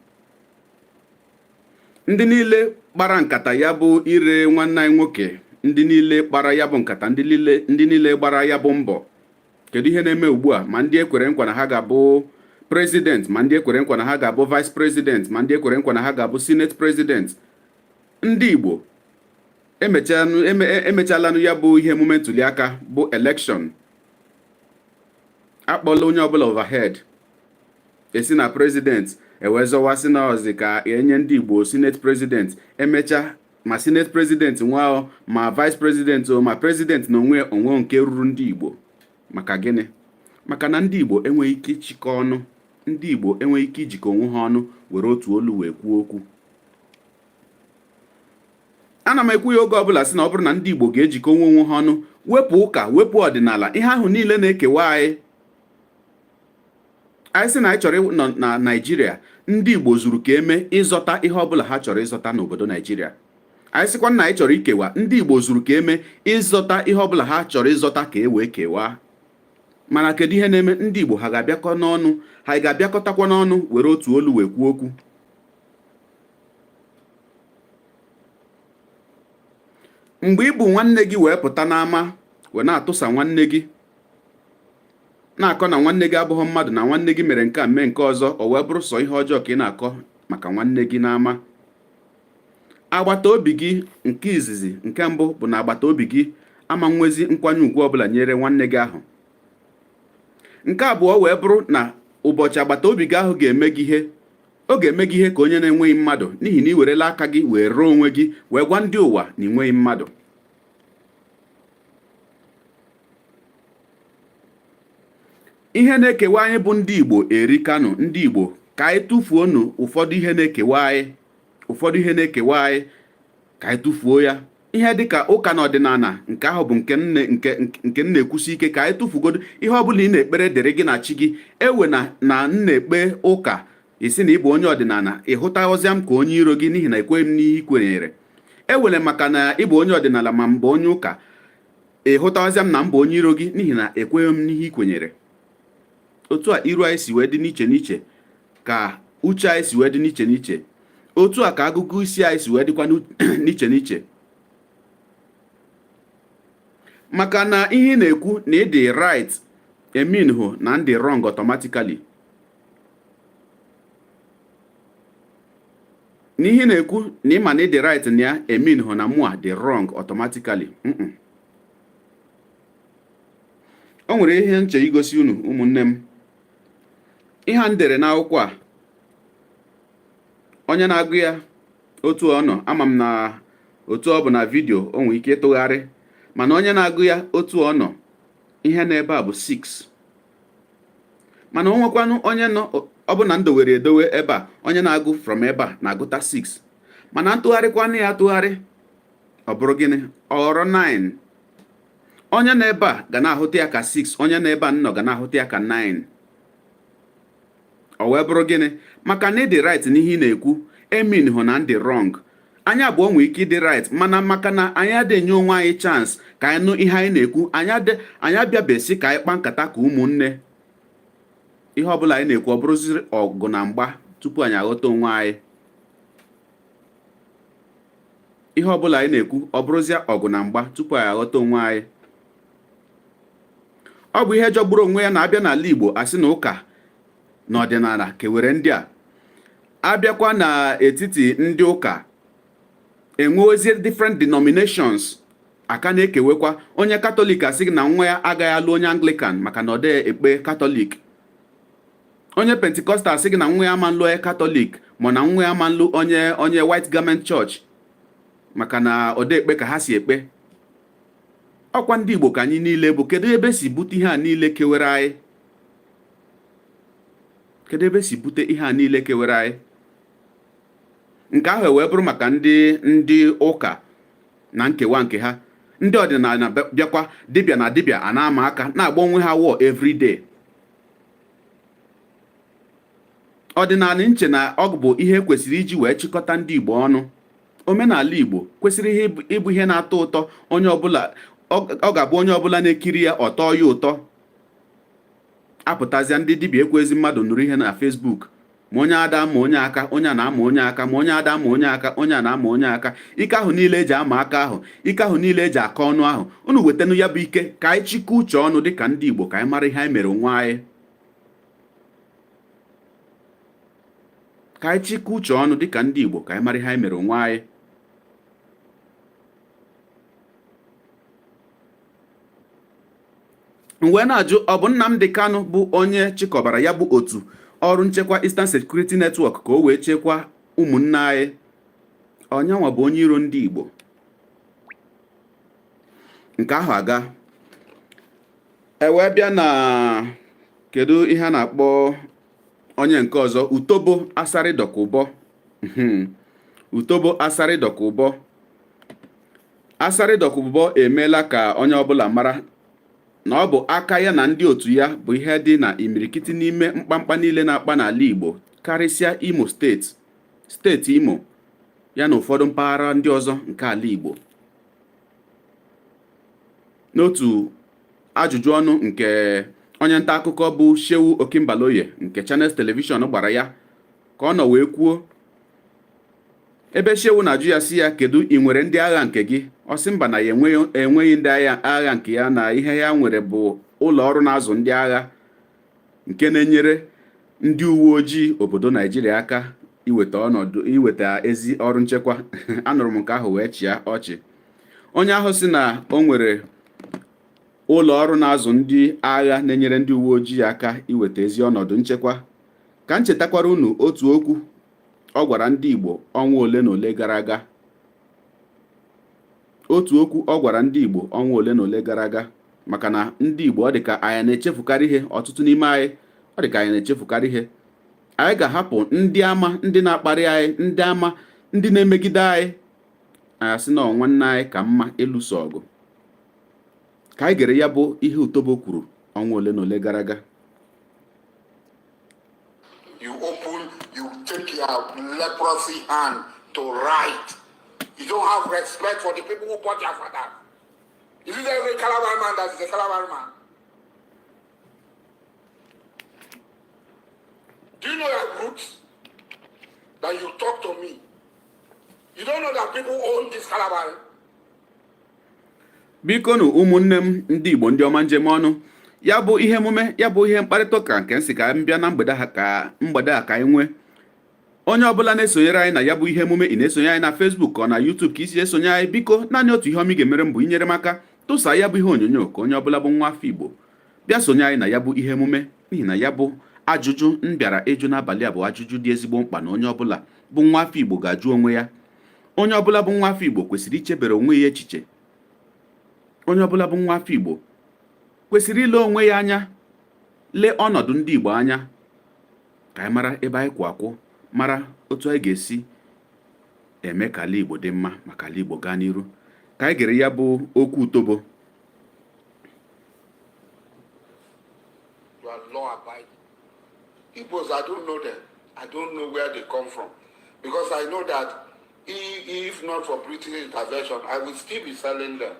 Ndị niile kpara nkata ya bụ ire nwanne anyị nwoke, ndị niile kpara ya bụ nkata, ndị niile gbara ya bụ mbọ, kedu ihe na-eme ugbu a? Ma ndị ekwere nkwa na ha ga-abụ president, ma ndị ekwere nkwa na ha ga-abụ vice president, ma ndị ekwere nkwa na ha ga-abụ senate president, ndị Igbo emechalanụ ya bụ ihe emume ntụliaka bụ election. Akpọla onye ọbụla overhead, esi na president ewee zọwasị na ọzi ka enye ndị Igbo senate president. Emecha, ma senate president nwa, ma vice president o, ma president na onwe onwe nke ruru ndị Igbo. Maka gịnị? Maka na ndị Igbo enweghị ike ịchịkọ ọnụ. Ndị Igbo enweghị ike ijikọ onwe ha ọnụ were otu olu wee kwuo okwu. Ana m ana m ekwu ya oge ọbụla sị na ọ bụrụ na ndị Igbo ga-ejikọ onwe onwe ha ọnụ, wepụ ụka, wepụ ọdịnala, ihe ahụ niile na-ekewa anyị, anyị sị na anyị chọrọ ịnọ na Naịjirịa, ndị Igbo zuru ka eme ịzọta ihe ọbụla ha chọrọ ịzọta n'obodo Naịjirịa. Anyị sịkwa na anyị chọrọ ikewa, ndị Igbo zuru ka eme ịzọta ihe ọbụla ha chọrọ ịzọta ka e wee kewaa. Mana kedu ihe na-eme ndị Igbo? Ha ga-abịakọ n'ọnụ, ha ga-abịakọtakwa n'ọnụ were otu olu wee kwuo okwu? Mgbe ị bu nwanne gị wee pụta n'ama wee na-atụsa nwanne gị, na-akọ na nwanne gị abụghị mmadụ, na nwanne gị mere nke a, mee nke ọzọ, o wee bụrụ sọ ihe ọjọọ ka ị na-akọ maka nwanne gị n'ama agbata obi gị, nke izizi, nke mbụ bụ na agbata obi gị ama nwezi nkwanye ugwu ọbụla nyere nwanne gị ahụ. Nke abụọ wee bụrụ na ụbọchị agbata obi gị ahụ ga-eme gị ihe, ọ ga-eme gị ihe ka onye na-enweghị mmadụ, n'ihi na ị werela aka gị wee ree onwe gị wee gwa ndị ụwa na ị nweghị mmadụ. Ihe na-ekewa anyị bụ ndị Igbo erikanụ. Ndị Igbo, ka anyị tụfuonụ ụfọdụ ihe na-ekewa anyị, ụfọdụ ihe na-ekewa anyị, ka anyị tụfuo ya. Ihe dịka ụka na ọdịnala, nke ahụ bụ nke nke m na-ekwusi ike ka anyị tụfugodo. Ihe ọbụla ị na-ekpere dịrị gị na chi gị. Ewe na m na-ekpe ụka, ị sị na ị bụ onye ọdịnala, ị hụtaghọzịa m ka onye iro gị n'ihi na ekweghị m n'ihe ị kwenyere. Ewere maka na ị bụ onye ọdịnala ma m bụ onye ụka, ị hụtaghọzịa m na m bụ onye iro gị n'ihi na ekweghị m n'ihe ị kwenyere. Otu a iru anyị si wee dị n'iche n'iche ka uche anyị si wee dị n'iche n'iche, otu a ka agụgụ isi anyị si wee dịkwa n'iche n'iche. Maka na ihe ị na-ekwu na ị dị right emean hụ na m dị wrong automatically. Na ihe ị na-ekwu na ị ma na ị dị right na ya emean hụ na mụa dị wrong automatically. O nwere ihe m chọ igosi unu, ụmụnne m. Ihe a m dere n'akwụkwọ a, onye na-agụ ya otu ọ nọ, ama m na otu ọ bụ na vidio o nwere ike ịtụgharị, mana onye na-agụ ya otu ọ nọ, ihe nọ ebe a bụ 6. Mana o nwekwanụ onye nọ, ọ bụ na m dowere edowe ebe a, onye na-agụ from ebe a na-agụta 6, mana ntụgharịkwanụ ya atụgharị, ọ bụrụ gịnị? Ọ ghọrọ 9. Onye nọ ebe a ga na-ahụta ya ka 6, onye nọ ebe a nọ ga na-ahụta ya ka 9. Ọ wee bụrụ gịnị? Maka na ị dị right n'ihe ị na-ekwu emean hụ na m dị wrong. Anyị abụọ nwere ike ịdị right, mana maka na anyị adịghị enye onwe anyị chance ka anyị nụ ihe anyị na-ekwu, anyị abịabesi ka anyị kpaa nkata ka ụmụnne, ihe ọbụla anyị na-ekwu ọ bụrụziri ọgụ na mgba tupu anyị aghọta onwe anyị. Ihe ọbụla anyị na-ekwu ọ bụrụzie ọgụ na mgba tupu anyị aghọta onwe anyị. Ọ bụ ihe jọgburu onwe ya na abịa n'ala Igbo, asị na ụka na ọdịnala kewere ndị a. Abịakwa n'etiti ndị ụka, enwewezie different denominations aka na-ekewekwa. Onye Katọlik asị gị na nwa ya agaghị alụ onye Anglican maka na ọ dịghị ekpe Katọlik. Onye Pentecostal asị gị na nwa ya ama nlụ onye Katọlik, ma na nwa ya ama nlụ onye White Garment Church maka na ọ dị ekpe ka ha si ekpe. Ọkwa ndị Igbo ka anyị niile bụ. Kedu ebe si bute ihe a niile kewere anyị? Kedu ebe si bute ihe a niile kewere anyị? Nke ahụ wee bụrụ maka ndị ụka na nkewa nke ha. Ndị ọdịnala bịakwa, dibịa na dibịa a na-ama aka, na-agba onwe ha war everyday. Ọdịnala nche na ọ bụ ihe kwesịrị iji wee chịkọta ndị Igbo ọnụ. Omenala Igbo kwesịrị ihe ịbụ ihe na-atọ ụtọ onye ọbụla. Ọ ga-abụ onye ọbụla na-ekiri ya, ọ tọọ ya ụtọ. Apụtazịa, ndị dibịa ekwezi mmadụ nụrụ ihe na Facebook, ma onye ada ama onye aka, onye a na-ama onye aka, ma onye ada ama onye aka, onye a na-ama onye aka. Ike ahụ niile eji ama aka ahụ, ike ahụ niile eji akọ ọnụ ahụ, unu wetanụ ya bụ ike ka anyị chịkọ uche ọnụ dịka ndị Igbo, ka anyị mara ihe anyị mere onwe anyị. Ka anyị chịkọ uche ọnụ dịka ndị Igbo, ka anyị mara ihe anyị mere onwe anyị. M wee na-ajụ, ọ bụ Nnamdi Kanu bụ onye chịkọbara ya bụ otu ọrụ nchekwa Eastern Security Network ka o wee chekwaa ụmụnne anyị, onyenwa bụ onye iro ndị Igbo? Nke ahụ aga, e wee bịa na kedu ihe a na-akpọ onye nke ọzọ, Utobo Asari Dokubo. Utobo Asari Dokubo. Asari Dokubo emeela ka onye ọbụla mara na ọ bụ aka ya na ndị otu ya bụ ihe dị na imirikiti n'ime mkpamkpa niile na-akpa n'ala Igbo, karịsịa Imo Steeti, Steeti Imo ya na ụfọdụ mpaghara ndị ọzọ nke ala Igbo. N'otu ajụjụ ọnụ nke onye nta akụkọ bụ Seun Okinbaloye nke Channels Television gbara ya, ka ọ nọ wee kwuo, ebe Seun na-ajụ ya sị ya, kedu ị nwere ndị agha nke gị? Ọ sị mba, na ya enweghị ndị agha nke ya, na ihe ya nwere bụ ụlọ ọrụ na-azụ ndị agha nke na-enyere ndị uwe ojii obodo Naijiria aka iweta ọnọdụ, iweta ezi ọrụ nchekwa. Anụrụ m nke ahụ wee chịa ọchị. Onye ahụ sị na o nwere ụlọ ọrụ na-azụ ndị agha na-enyere ndị uwe ojii aka iweta ezi ọnọdụ nchekwa. Ka m chetakwara unu otu okwu ọ gwara ndị Igbo ọnwa ole na ole gara aga, otu okwu ọ gwara ndị Igbo ọnwa ole na ole gara aga, maka na ndị Igbo, ọ dị ka anyị na-echefukarị ihe. Ọtụtụ n'ime anyị, ọ dị ka anyị na-echefukarị ihe. Anyị ga-ahapụ ndị ama ndị na-akparị anyị, ndị ama ndị na-emegide anyị, anyị asị na nwanne anyị ka mma ịlụso ọgụ. Ka anyị gere ya bụ ihe Utobo kwuru ọnwa ole na ole gara aga. You open, you take your leprosy hand to write. You don't have respect for the people who bought your father. Is it every Calabar man that is a Calabar man? Do you know your roots? That you talk to me. You don't know that people own this Calabar? Bikonu, ụmụnne m ndị Igbo, ndị ọma njem ọnụ, ya bụ ihe emume, ya bụ ihe mkparịta ụka nke nsị ka m bịa na mgbede ha, ka mgbede a ka anyị nwee. Onye ọbụla na-esonyere anyị na ya bụ ihe emume, ị na-esonye anyị na Facebook ka ọ na YouTube ka isi esonye anyị, biko, naanị otu ihe ọma ị ga-emere m bụ inyere m aka tụsaa ya bụ ihe onyonyo, ka onye ọbụla bụ nwa afọ Igbo bịa sonye anyị na ya bụ ihe emume, n'ihi na ya bụ ajụjụ m bịara ịjụ n'abalị a bụ ajụjụ dị ezigbo mkpa na onye ọbụla bụ nwa afọ Igbo ga-ajụ onwe ya. Onye ọbụla bụ nwa afọ Igbo kwesịrị ichebere onwe ya echiche. Onye ọbụla bụ nwa afọ Igbo kwesịrị ile onwe ya anya, lee ọnọdụ ndị Igbo anya, ka anyị mara ebe anyị kwụ akwụ, mara otu anyị ga-esi eme ka ala Igbo dị mma, maka ala Igbo gaa n'iru. Ka anyị gere ya bụ okwu Utobo. You are law abiding. Igbos, I don't know them. I don't know where they come from. Because I know that if not for British intervention, I will still be selling them.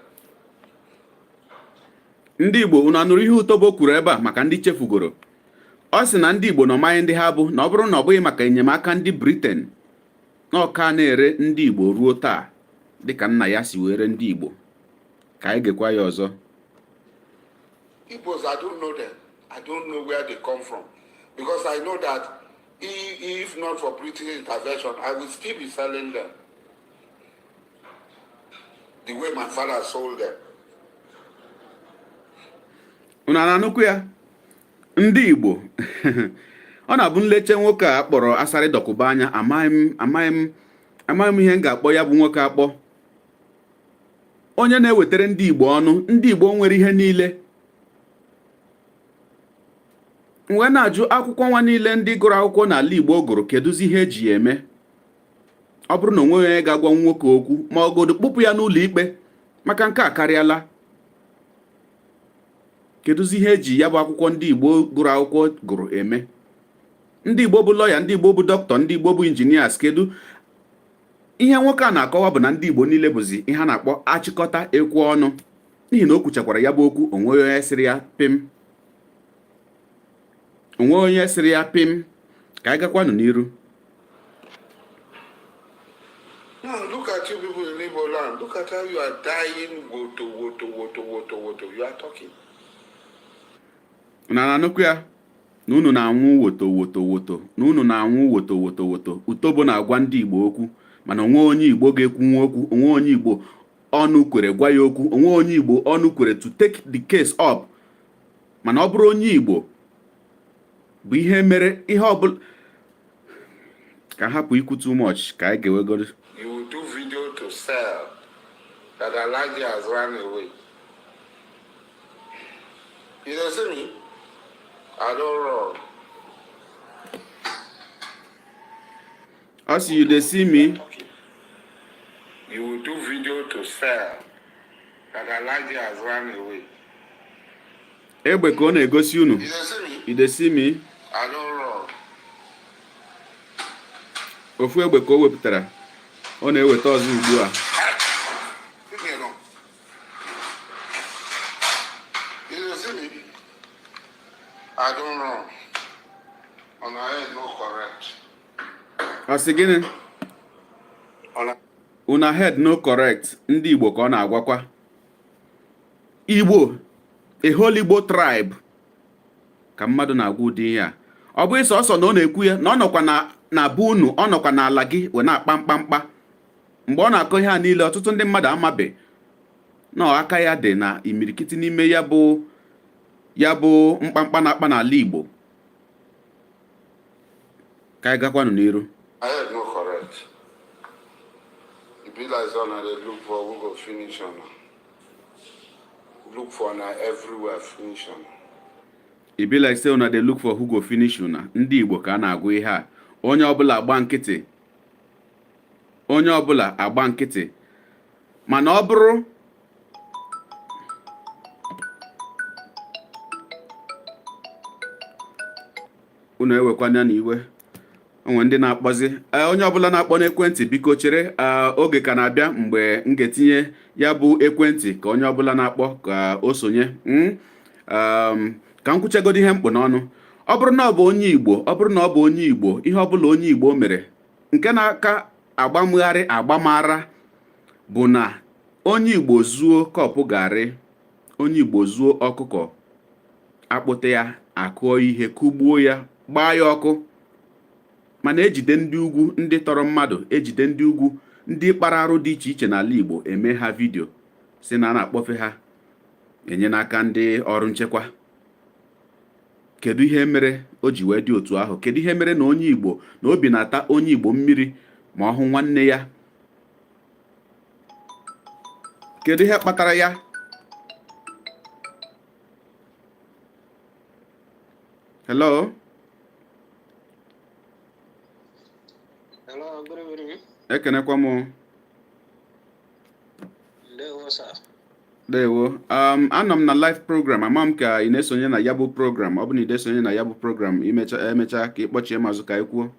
Ndị Igbo, unu anụrụ ihe Utobo kwuru ebe a? Maka ndị chefugoro, ọ sị na ndị Igbo na ọmaghị ndị ha bụ, na ọ bụrụ na ọ bụghị maka enyemaka ndị Britain, na ọka na-ere ndị Igbo ruo taa, dịka nna ya si were ndị Igbo. Ka anyị gekwa ya ọzọ. Igbos, I don't know them. I don't know where they come from. Because I know that if not for British intervention, I will still be selling them the way my father sold them. Unu na-anụkwu ya, ndị Igbo? Ọ na-abụ nleche nwoke a kpọrọ Asari Dokubo anya, amaghị m ihe m ga-akpọ ya bụ nwoke akpọ onye na-ewetara ndị Igbo ọnụ. Ndị Igbo nwere ihe niile. Wee na-ajụ, akwụkwọ nwa niile ndị gụrụ akwụkwọ n'ala Igbo gụrụ, kedụzi ihe eji ya eme? Ọ bụrụ na onweghị onye ga-agwa nwoke okwu, ma ọ godo kpụpụ ya n'ụlọ ikpe, maka nke a karịala. Kedụzi ihe eji ya bụ akwụkwọ ndị Igbo gụrụ akwụkwọ gụrụ eme? Ndị Igbo bụ lọya, ndị Igbo bụ dọkịta, ndị Igbo bụ engineers, kedu ihe nwoke a na-akọwa? Bụ na ndị Igbo niile bụzi ihe a na-akpọ achịkọta ekwu ọnụ, n'ihi na o kwuchakwara ya bụ okwu, onweghị onye sịrị ya pim, onweghị onye sịrị ya pim. Ka anyị gakwanụ n'iru. Now look at you people in Igbo land. Look at how you are dying. Woto, woto, woto, woto, woto. You are talking. Na na-anụkwu ya na unu na-anwụ woto woto woto, na unu na-anwụ woto woto woto. Utobo na-agwa ndị Igbo okwu, mana onwe onye Igbo ga-ekwunwu okwu, onwe onye Igbo ọnụ kwere gwa ya okwu, onwe onye Igbo ọnụ kwere to take the case up. Mana ọ bụrụ onye Igbo bụ ihe mere ihe ọbụla, ka hapụ ikwu too much, ka anyị ga-ewegoro. You will do video to sell that Alhaji has run away. You don't see me? I don't run. Ọ sị, "You dey see me?" You will do video to sell. That Alhaji has run away. Egbe ka ọ na-egosi unu. You dey see me? You dey see me? I don't run. Ofu egbe ka o wepụtara, ọ na-eweta ọzọ ugbu a. Leave me alone. You dey see me? I don't run. Una head no correct. Ọ sị gịnị? Una Una head no correct. Ndị Igbo ka ọ na-agwakwa. Igbo, a whole Igbo tribe ka mmadụ na-agwa ụdị ihe a. Ọ bụghị sọsọ na ọ na-ekwu ya na ọ nọkwa na be unu, ọ nọkwa n'ala gị wee na-akpa mkpamkpa. Mgbe ọ na-akọ ihe a niile, ọtụtụ ndị mmadụ amabe na aka ya dị na imirikiti n'ime ya bụ mkpamkpa na-akpa n'ala Igbo. Ka anyị gakwanụ n'iru. Head no correct. E be like say una dey look for who go finish una. Look for una everywhere, finish una. E be like say una dey look for who go finish una. Ndị Igbo ka a na-agwa ihe a. Onye ọbụla agba nkịtị, onye ọbụla agba nkịtị. Mana ọ bụrụ unu ewekwana na iwe, onwe ndị na-akpọzi. Onye ọbụla na-akpọ n'ekwentị, biko chere. Oge ka na-abịa mgbe m ga-etinye ya bụ ekwentị ka onye ọbụla na-akpọ ka o sonye. Ka m kwuchegodo ihe mkpụ n'ọnụ. Ọ bụrụ na ọ bụ onye Igbo, ọ bụrụ na ọ bụ onye Igbo, ihe ọbụla onye Igbo mere nke na-aka agbamgharị agbamara bụ na onye Igbo zuo cup garị, onye Igbo zuo ọkụkọ, akpụta ya, akụọ ihe, kụgbuo ya, gbaa ya ọkụ. Mana ejide ndị ugwu, ndị tọrọ mmadụ, ejide ndị ugwu, ndị kpara arụ dị iche iche n'ala Igbo, eme ha video si na a na-akpọfe ha enye n'aka ndị ọrụ nchekwa. Kedu ihe mere o ji wee dị otu ahụ? Kedu ihe mere na onye Igbo na obi na-ata onye Igbo mmiri ma ọ hụ nwanne ya? Kedu ihe kpatara ya? Hello? Hello, good evening. Ekenekwa m. Ndewo, sir. Ndewo. Anọ m na live program. Ama m ka ị na-esonye na ya bụ program. Ọ bụ na ị na-esonye na ya bụ program, imecha emecha ka ị kpọchie m azụ ka anyị kwuo.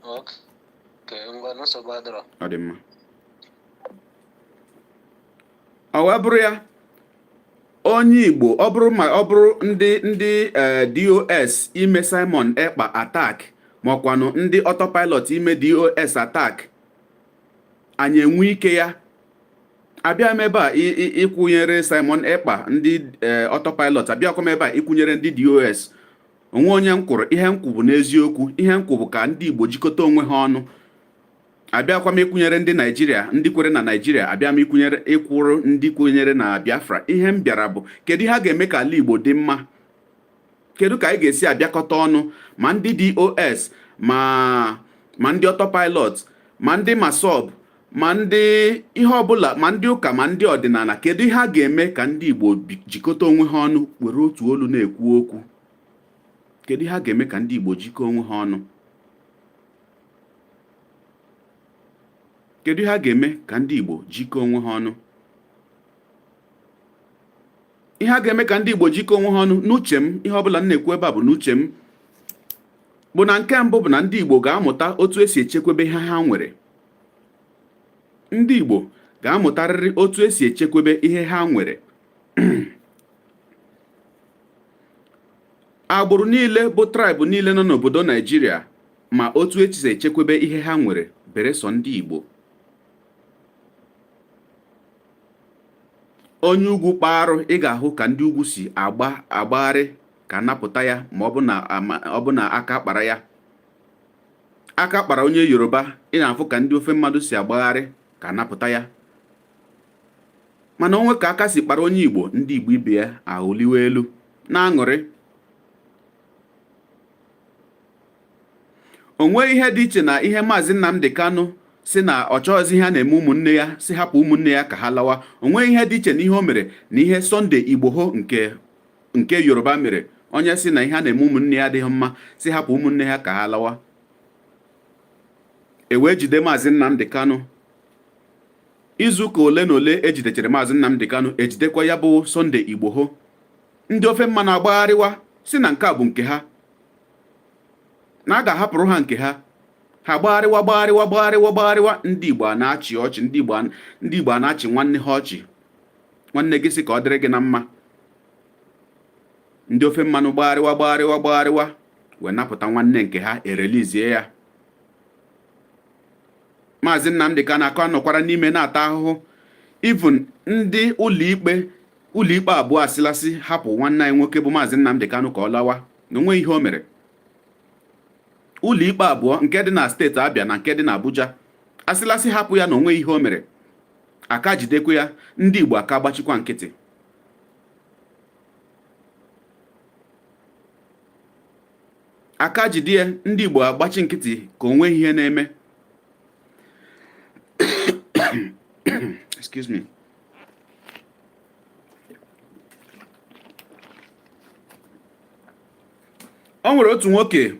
Okay, ngwa, nsogbu adịrọ. Ọ dị mma. Ọ wee bụrụ ya, onye Igbo, ọ bụrụ ma ọ bụrụ ndị DOS ime Simon Ekpa attack, ma ọkwanụ ndị autopilot ime DOS attack, anyị enwe ike ya abịa m ebe a ịkwụnyere Simon Ekpa, ndị autopilot. Abịakwa m ebe a ịkwụnyere ndị DOS onwe onye m kwụrụ. Ihe m kwụ bụ n'eziokwu. Ihe m kwụ bụ ka ndị Igbo jikọta onwe ha ọnụ. Abịakwa m ịkwụnyere ndị Naijiria, ndị kwere na Naijiria. Abịa m ịkwụnyere, ịkwụrụ ndị kwenyere na Biafra. Ihe m bịara bụ, kedu ihe a ga-eme ka ala Igbo dị mma? Kedu ka anyị ga-esi abịakọta ọnụ, ma ndị DOS, ma ndị autopilot, ma ndị MASSOB, ma ndị ihe ọbụla, ma ndị ụka, ma ndị ọdịnala? Kedu ihe a ga-eme ka ndị Igbo jikọta onwe ha ọnụ, were otu olu na-ekwu okwu? Kedu ihe a ga-eme ka ndị Igbo jikọọ onwe ha ọnụ? Kedu ihe a ga-eme ka ndị Igbo jikọọ onwe ha ọnụ? Ihe a ga-eme ka ndị Igbo jikọọ onwe ha ọnụ, n'uche m, ihe ọbụla m na-ekwu ebe a bụ n'uche m, bụ na nke mbụ bụ na ndị Igbo ga-amụta otu esi echekwebe ihe ha nwere. Ndị Igbo ga-amụtarịrị otu esi echekwebe ihe ha nwere. Agbụrụ niile bụ tribe niile nọ n'obodo Naijiria ma otu esi echekwebe ihe ha nwere, bere sọ ndị Igbo. Onye ugwu kpaa arụ, ị ga-ahụ ka ndị ugwu si agba agbagharị ka napụta ya. Ma ọ bụ na aka kpara ya, aka kpara onye Yoruba, ị na-afụ ka ndị ofe mmadụ si agbagharị ka napụta ya. Mana onwe ka aka si kpara onye Igbo, ndị Igbo ibe ya aghụliwe elu na-aṅụrị. O nweghị ihe dị iche na ihe Maazị Nnamdi Kanu si na ọ chọghịzi ihe a na-eme ụmụnne ya, si hapụ ụmụnne ya ka ha lawa. O nweghị ihe dị iche na ihe o mere na ihe Sunday Igboho nke Yoruba mere, onye si na ihe a na-eme ụmụnne ya adịghị mma, si hapụ ụmụnne ya ka ha lawa. E wee jide Maazị Nnamdi Kanu. Izuụka ole na ole ejidechere Maazị Nnamdi Kanu, ejidekwa ya bụ Sunday Igboho. Ndị ofe mmanụ agbagharịwa si na nke a bụ nke ha, na a ga-ahapụrụ ha nke ha. Ha gbagharịwa, gbagharịwa, gbagharịwa, gbagharịwa. Ndị Igbo a na-achị ọchị, ndị Igbo a na-achị nwanne ha ọchị. Nwanne gị sị ka ọ dịrị gị na mma. Ndị ofe mmanụ gbagharịwa, gbagharịwa, gbagharịwa, wee napụta nwanne nke ha, erelizie ya. Maazị Nnamdi Kanu akọ anọkwara n'ime na-ata ahụhụ. Even ndị ụlọikpe abụọ asịlasị hapụ nwanne anyị nwoke bụ Maazị Nnamdi Kanu ka ọ lawa, na onwe ihe o mere. Ụlọikpe abụọ, nke dị na steeti Abịa na nke dị na Abuja, asịlasị hapụ ya na onwe ihe o mere. Aka jidekwa ya, ndị Igbo aka gbachikwa nkịtị. Aka jide ya, ndị Igbo agbachi nkịtị ka onwe ihe na-eme. Excuse me. O nwere otu nwoke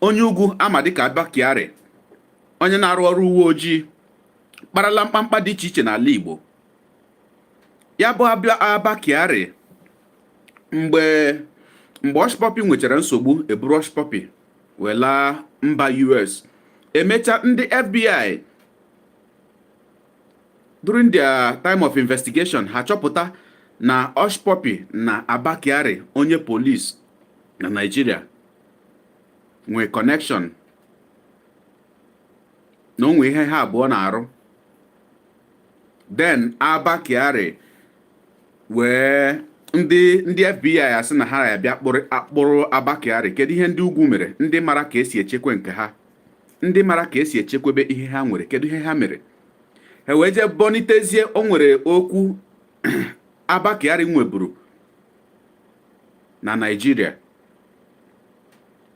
onye ugwu ama dịka Abba Kyari, onye na-arụ ọrụ uwe ojii, kparala mkpamkpa dị iche iche n'ala Igbo. Ya bụ Abba Kyari, mgbe Hushpuppi nwechara nsogbu, eburu Hushpuppi wee laa mba US. Emechaa, ndị FBI, during their time of investigation, ha chọpụta na Hushpuppi na Abba Kyari, onye police na Nigeria, nwee connection, na o nwee ihe ha abụọ na-arụ. Then Abba Kyari wee ndị FBI asị na ha abịa akpụrụ Abba Kyari. Kedu ihe ndị ugwu mere? Ndị mara ka esi echekwa nke ha, ndị mara ka esi echekwebe ihe ha nwere, kedu ihe ha mere? Ha wee jee bonitezie. O nwere okwu Abba Kyari nweburu na Naịjirịa,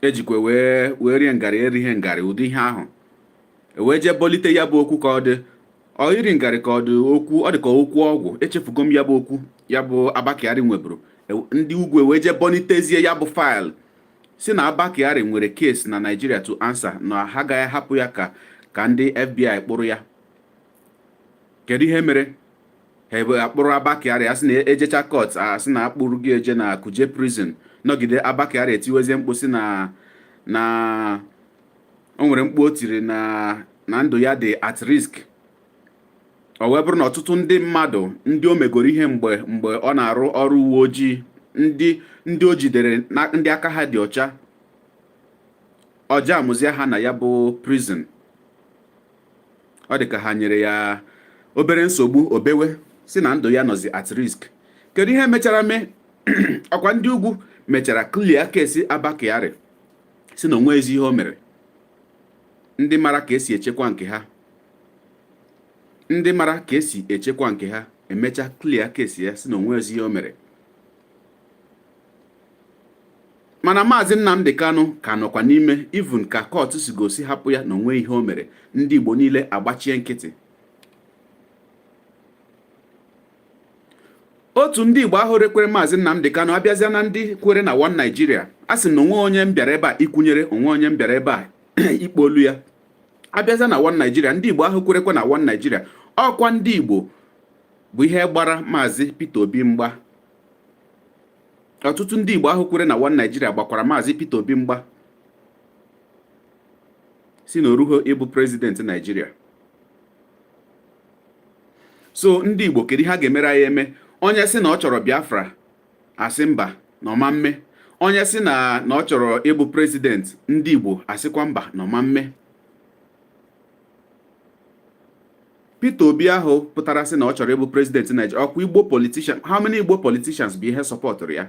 ejikwa wee rie ngarị, erighị ngarị, ụdị ihe ahụ. Wee jee bolite ya bụ okwu ka ọ dị ọ iri ngarị, ka ọ dị okwu, ọ dị ka okwu ọgwụ. Echefugo m ya bụ okwu ya bụ Abba Kyari nweburu. Ndị ugwu wee jee bonitezie ya bụ file, si na Abba Kyari nwere case na Nigeria to answer, na ha agaghị ahapụ ya ka ndị FBI kpụrụ ya. Kedu ihe mere ha ebe akpụrụ Abba Kyari? Asị na ejecha court, asị na akpụrụ gị eje na Kuje prison. Nọgide, Abba Kyari etiwezie mkpu si na o nwere mkpu o tiri na ndụ ya dị at risk. O wee bụrụ na ọtụtụ ndị mmadụ, ndị o megoro ihe mgbe ọ na-arụ ọrụ uwe ojii, ndị o jidere na ndị aka ha dị ọcha, ọja amụzie ha na ya bụ prison. Ọ dị ka ha nyere ya obere nsogbu, obewe si na ndụ ya nọzi at risk. Kedu ihe mechara mee? Ọkwa ndị ugwu mechara clear case Abba Kyari, si na onwe ezi ihe o mere. Ndị mara ka esi echekwa nke ha, ndị mara ka esi echekwa nke ha, emecha clear case ya, si na onwe ezi ihe o mere. Mana Maazị Nnamdi Kanu ka nọkwa n'ime, even ka court si gosi hapụ ya na onwe ihe o mere. Ndị Igbo niile agbachie nkịtị. Otu ndị Igbo ahụ rekwere Maazị Nnamdi Kanu abịazịa na ndị kwere na One Nigeria. A sị na onwe onye m bịara ebe a ikwunyere, onwe onye m bịara ebe a ikpe olu ya. Abịazịa na One Nigeria, ndị Igbo ahụ kwerekwa na One Nigeria, ọkwa ndị Igbo bụ ihe gbara Maazị Peter Obi mgba. Ọtụtụ ndị Igbo ahụ kwere na One Nigeria gbakwara Maazị Peter Obi mgba, si na oruho ịbụ president Naijiria. So ndị Igbo, kedu ihe a ga-emere anyị eme? Onye sị na ọ chọrọ Biafra, asị mba, na ọma mme. Onye sị na ọ chọrọ ịbụ president, ndị Igbo asịkwa mba, na ọma mme. Peter Obi ahụ pụtara sị na ọ chọrọ ịbụ president Nigeria, ọkwa Igbo politician, how many Igbo politicians bụ ihe sọpọtụrụ ya?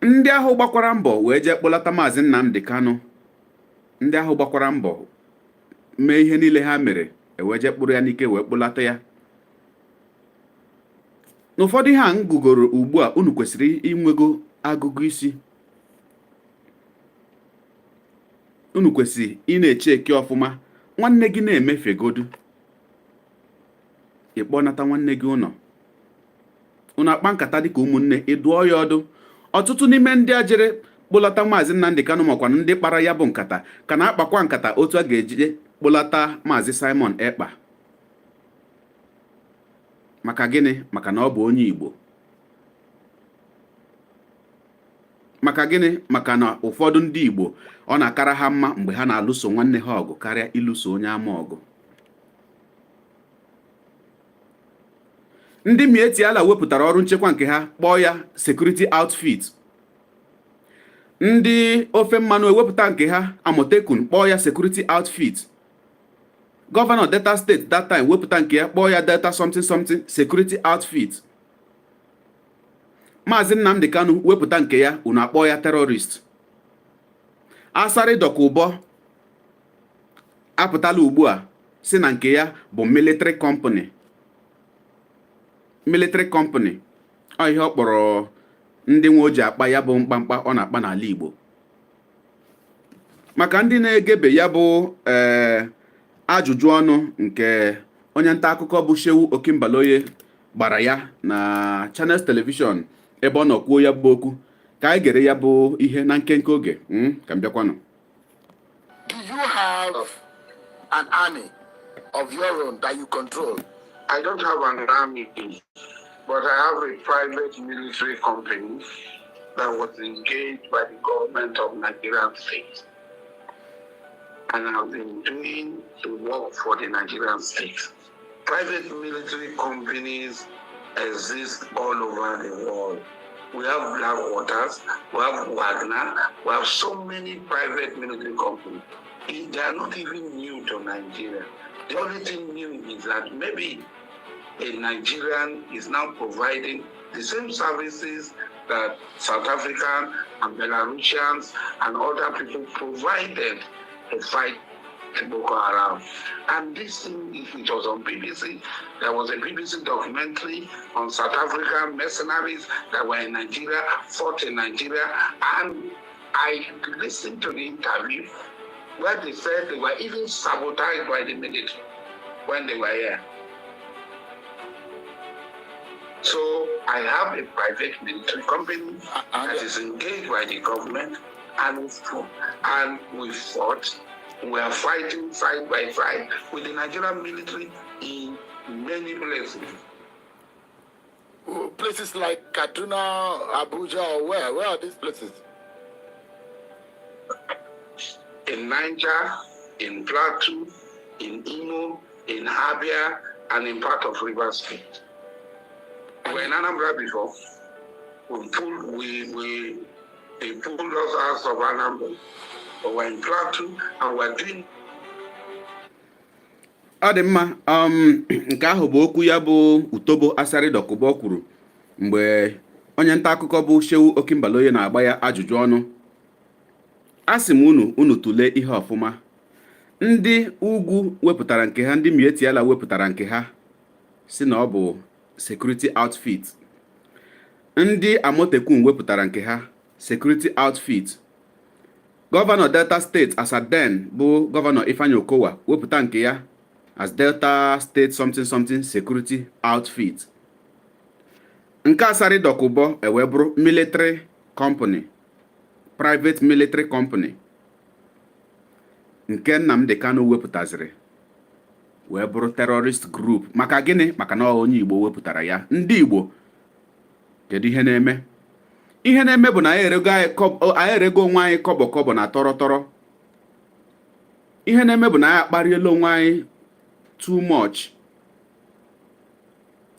Ndị ahụ gbakwara mbọ wee jee kpọlata Maazị Nnamdi Kanu, ndị ahụ gbakwara mbọ mee ihe niile ha mere, ewee jee kpụrụ ya n'ike wee kpụlata ya. N'ụfọdụ ihe a m gụgoro ugbu a, unu kwesịrị inwego agụgụ isi. Unu kwesịrị ị na-eche eke ọfụma. Nwanne gị na-emefegodu, ịkpọnata nwanne gị ụlọ, unu akpa nkata dịka ụmụnne, ị dụọ ya ọdụ. Ọtụtụ n'ime ndị a jere kpọlata Maazị Nnamdi Kanu, kpụlata Maazị Nnamdi Kanu, makwa ndị kpara ya bụ nkata ka na-akpakwa nkata otu a ga-eji kpụlata Maazị Simon Ekpa. Maka gịnị? Maka na ọ bụ onye Igbo. Maka gịnị? Maka na ụfọdụ ndị Igbo, ọ na-akara ha mma mgbe ha na-alụso nwanne ha ọgụ karịa ịlụso onye ama ọgụ. Ndị Miyetti Allah wepụtara ọrụ nchekwa nke ha, kpọọ ya security outfit. Ndị ofe mmanụ ewepụta nke ha, Amotekun, kpọọ ya security outfit. Gọvanọ Delta State that time wepụta nke ya, kpọọ ya Delta something something security outfit. Maazị Nnamdi Kanu wepụta nke ya, unu akpọọ ya terrorist. Asari Dokubo apụtala ugbu a si na nke ya bụ military company. Military company ọ ihe ọ kpọrọ ndị nwe o ji akpa ya bụ mkpamkpa ọ na-akpa n'ala Igbo. Maka ndị na-egebe ya bụ ee ajụjụ ọnụ nke onye nta akụkọ bụ Seun Okinbaloye gbara ya na Channels Television, ebe ọ nọ kwuo ya bụ okwu, ka anyị gere ya bụ ihe na nkenke oge ka m bịakwanụ. Do you have an army of your own that you control? I don't have an army, but I have a private military company that was engaged by the government of Nigerian state. And I've been doing the work for the Nigerian state. Private military companies exist all over the world. We have Black Waters, we have Wagner, we have so many private military companies. They are not even new to Nigeria. The only thing new is that maybe a Nigerian is now providing the same services that South African and Belarusians and other people provided to fight Boko Haram. And this thing, it was on BBC. There was a BBC documentary on South African mercenaries that were in Nigeria, fought in Nigeria. And I listened to the interview where they said they were even sabotaged by the military when they were here. So I have a private military company that is engaged by the government, and we fought. We are fighting side by side with the Nigerian military in many places. Places like Kaduna, Abuja, or where? Where are these places? In Niger, in Plateau, in Imo, in Abia, and in part of Rivers State. We were in Anambra before. We pulled, we they pulled us out of Anambra. We were in Plateau and we're doing Ọ dị mma. Nke ahụ bụ okwu ya bụ Utobo Asari Dokubo kwuru mgbe onye nta akụkọ bụ Seun Okinbaloye na-agba ya ajụjụ ọnụ. A sị m unu, unu tụlee ihe ọfụma. Ndị ugwu wepụtara nke ha, ndị Miyetti Allah wepụtara nke ha, si na ọ bụ security outfit. Ndị Amotekun wepụtara nke ha, security outfit. Gọvanọ Delta State as at then, bụ Gọvanọ Ifeanyi Okowa, wepụta nke ya as Delta State something something security outfit. Nke Asari Dokubo ewee bụrụ military company, private military company. Nke Nnamdi Kanu wepụtaziri wee bụrụ terrorist group. Maka gịnị? Maka na onye Igbo wepụtara ya. Ndị Igbo, kedu ihe na-eme? Ihe na-eme bụ na anyị erego onwe anyị kọbọ kọbọ na tọrọ tọrọ. Ihe na-eme bụ na anyị akparịela onwe anyị too much.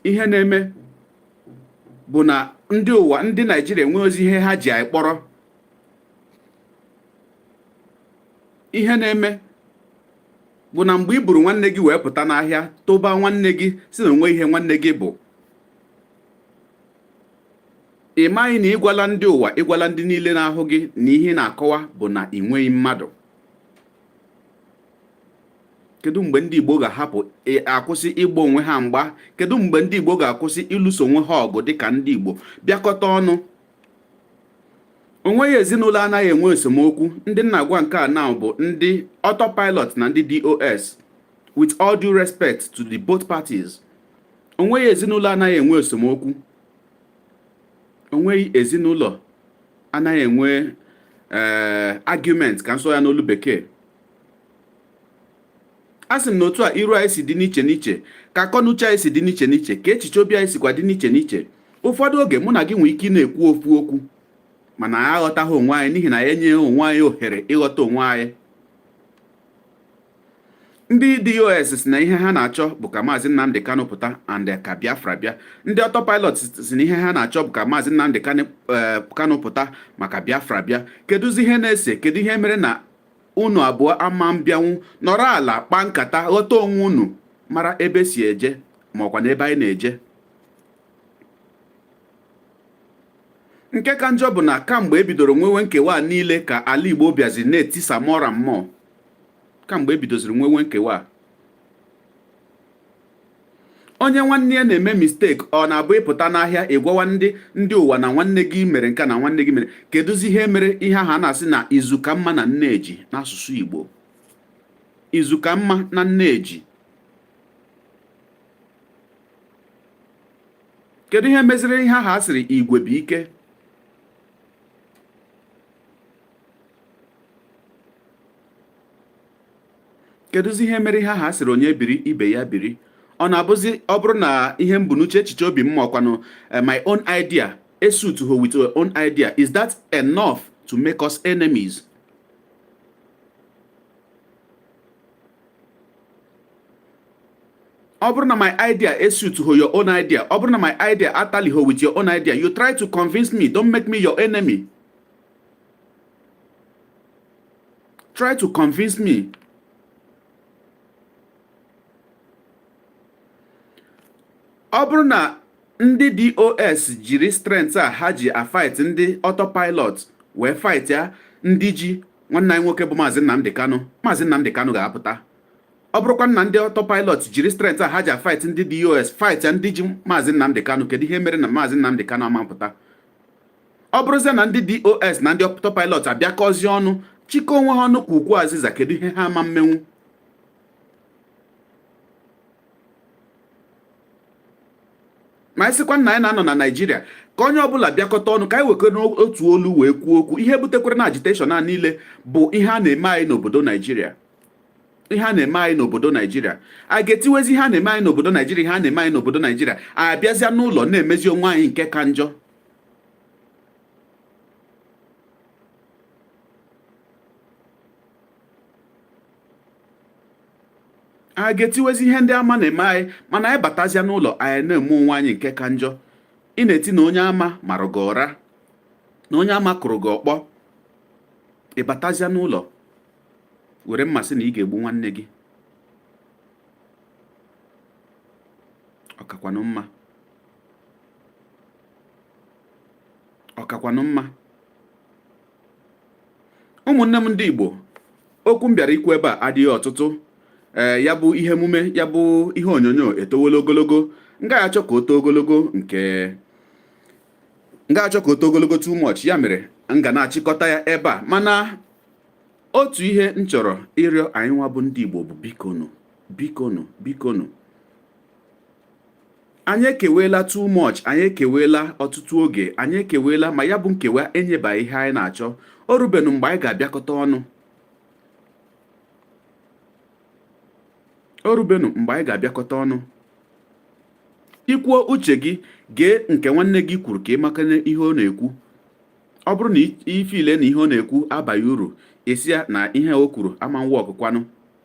Ihe na-eme bụ na ndị ụwa, ndị Naijiria, enwe ozi ihe ha ji anyị kpọrọ. Ihe na-eme bụ na mgbe i buru nwanne gị wee pụta n'ahịa, tụba nwanne gị, si na onwe ihe nwanne gị bụ, ị maghị na ịgwala ndị ụwa, ịgwala ndị niile na-ahụ gị na ihe ị na-akọwa bụ na ị nweghị mmadụ. Kedu mgbe ndị Igbo ga-ahapụ akwụsị ịgba onwe ha mgba? Kedu mgbe ndị Igbo ga-akwụsị ịlụso onwe ha ọgụ dịka ndị Igbo bịakọta ọnụ? Onweghị ezinụlọ anaghị enwe esemokwu. Ndị nna agwa nke a now bụ ndị autopilot na ndị DOS, with all due respect to the both parties. Onweghị ezinụlọ anaghị enwe esemokwu. Onweghị ezinụlọ anaghị enwe Argument ka m sụọ ya n'olu bekee. A sị m na otu a iru anyị si dị n'iche n'iche, ka akọnuche anyị si dị n'iche n'iche, ka echiche obi anyị sikwa dị n'iche n'iche. Ụfọdụ oge mụ na gị nwee ike ị na-ekwu ofu okwu, mana anyị aghọtaghị onwe anyị n'ihi na anyị enyeghị onwe anyị ohere ịghọta onwe anyị. Ndị DOS si na ihe ha na-achọ bụ ka Maazị Nnamdi Kanu pụta and ka Biafra bịa. Ndị autopilot si na ihe ha na-achọ bụ ka Maazị Nnamdi Kanu pụta maka Biafra bịa. Kedụzi ihe na-ese? Kedu ihe mere na unu abụọ ama mbịanwụ nọrọ ala kpaa nkata, ghọta onwe unu, mara ebe si eje ma ọkwa n'ebe anyị na-eje? Nke ka njọ bụ na kamgbe ebidoro nwewe nkewa a niile ka ala Igbo bịaziri na-etisa more and more. Kamgbe ebidoziri nwewe nkewa a, onye nwanne ya na-eme mistake, ọ na-abụ ịpụta n'ahịa ịgwawa ndị ụwa na nwanne gị mere nke na nwanne gị mere. Kedụzi ihe mere ihe ahụ a na-asị na izu ka mma na nneji n'asụsụ Igbo? Izu ka mma na nneji. Kedu ihe meziri ihe ahụ a sịrị igwe bụ ike? Kedụzi ihe mere ihe ahụ a sịrị onye biri ibe ya biri? Ọ na-abụzi ọ bụrụ na ihe m bụ n'uche, echiche obi m, ma ọkwanụ my own idea esuit ho with your own idea, is that enough to make us enemies? Ọ bụrụ na my idea esuit ho your own idea, ọ bụrụ na my idea atally ho with your own idea, you try to convince me. Don't make me your enemy. Try to convince me. Ọ bụrụ na ndị DOS jiri strength a ha ji afight ndị autopilot wee fight ya ndị ji nwanne anyị nwoke bụ Maazị Nnamdi Kanu, Maazị Nnamdi Kanu ga-apụta. Ọ bụrụkwa na ndị autopilot jiri strength a ha ji afight ndị DOS fight ya ndị ji Maazị Nnamdi Kanu, kedu ihe mere na Maazị Nnamdi Kanu amapụta? Ọ bụrụzie na ndị DOS na ndị autopilot abịakọzie ọnụ, chịkọ onwe ha ọnụ ka ukwu azịza, kedu ihe ha ama mmenwu? Ma ịsịkwa nna anyị na-anọ na Naịjirịa, ka onye ọbụla bịakọta ọnụ, ka anyị wekọrọ otu olu wee kwuo okwu. Ihe butekwara na agitation a niile bụ ihe a na-eme anyị n'obodo Naịjirịa. Ihe a na-eme anyị n'obodo Naịjirịa, a ga-etiwezi ihe a na-eme anyị n'obodo Naịjirịa. Ihe a na-eme anyị n'obodo Naịjirịa, anyị abịazịa n'ụlọ na-emezi onwe anyị nke ka njọ. A ga-etiwezi ihe ndị ama na-eme anyị, mana anyị batazịa n'ụlọ, anyị na-eme onwe anyị nke ka njọ. Ị na-eti na onye ama marụ gị ụra, na onye ama kụrụ gị ọkpọ, ị batazịa n'ụlọ were mmasị na ị ga-egbu nwanne gị. Ọkakwanụ mma, ọkakwanụ mma. Ụmụnne m ndị Igbo, okwu m bịara ikwu ebe a adịghị ọtụtụ. Ee, ya bụ ihe emume, ya bụ ihe onyonyo etowela ogologo. M gaghị achọ ka o too ogologo, nke m gaghị achọ ka o too ogologo too much. Ya mere m ga na-achịkọta ya ebe a. Mana otu ihe m chọrọ ịrịọ anyị nwa bụ ndị Igbo bụ bikonu, bikonu, bikonu. Anyị ekewela too much, anyị ekewela ọtụtụ oge, anyị ekewela, ma ya bụ nkewa enyebaghị ihe anyị na-achọ. O rubenu mgbe anyị ga-abịakọta ọnụ. O rubenu mgbe anyị ga-abịakọta ọnụ. Ikwuo uche gị, gee nke nwanne gị kwuru ka ị makana ihe ọ na-ekwu. Ọ bụrụ na ifile na ihe ọ na-ekwu abaghị uru, esi ya na ihe o kwuru ama work kwanụ.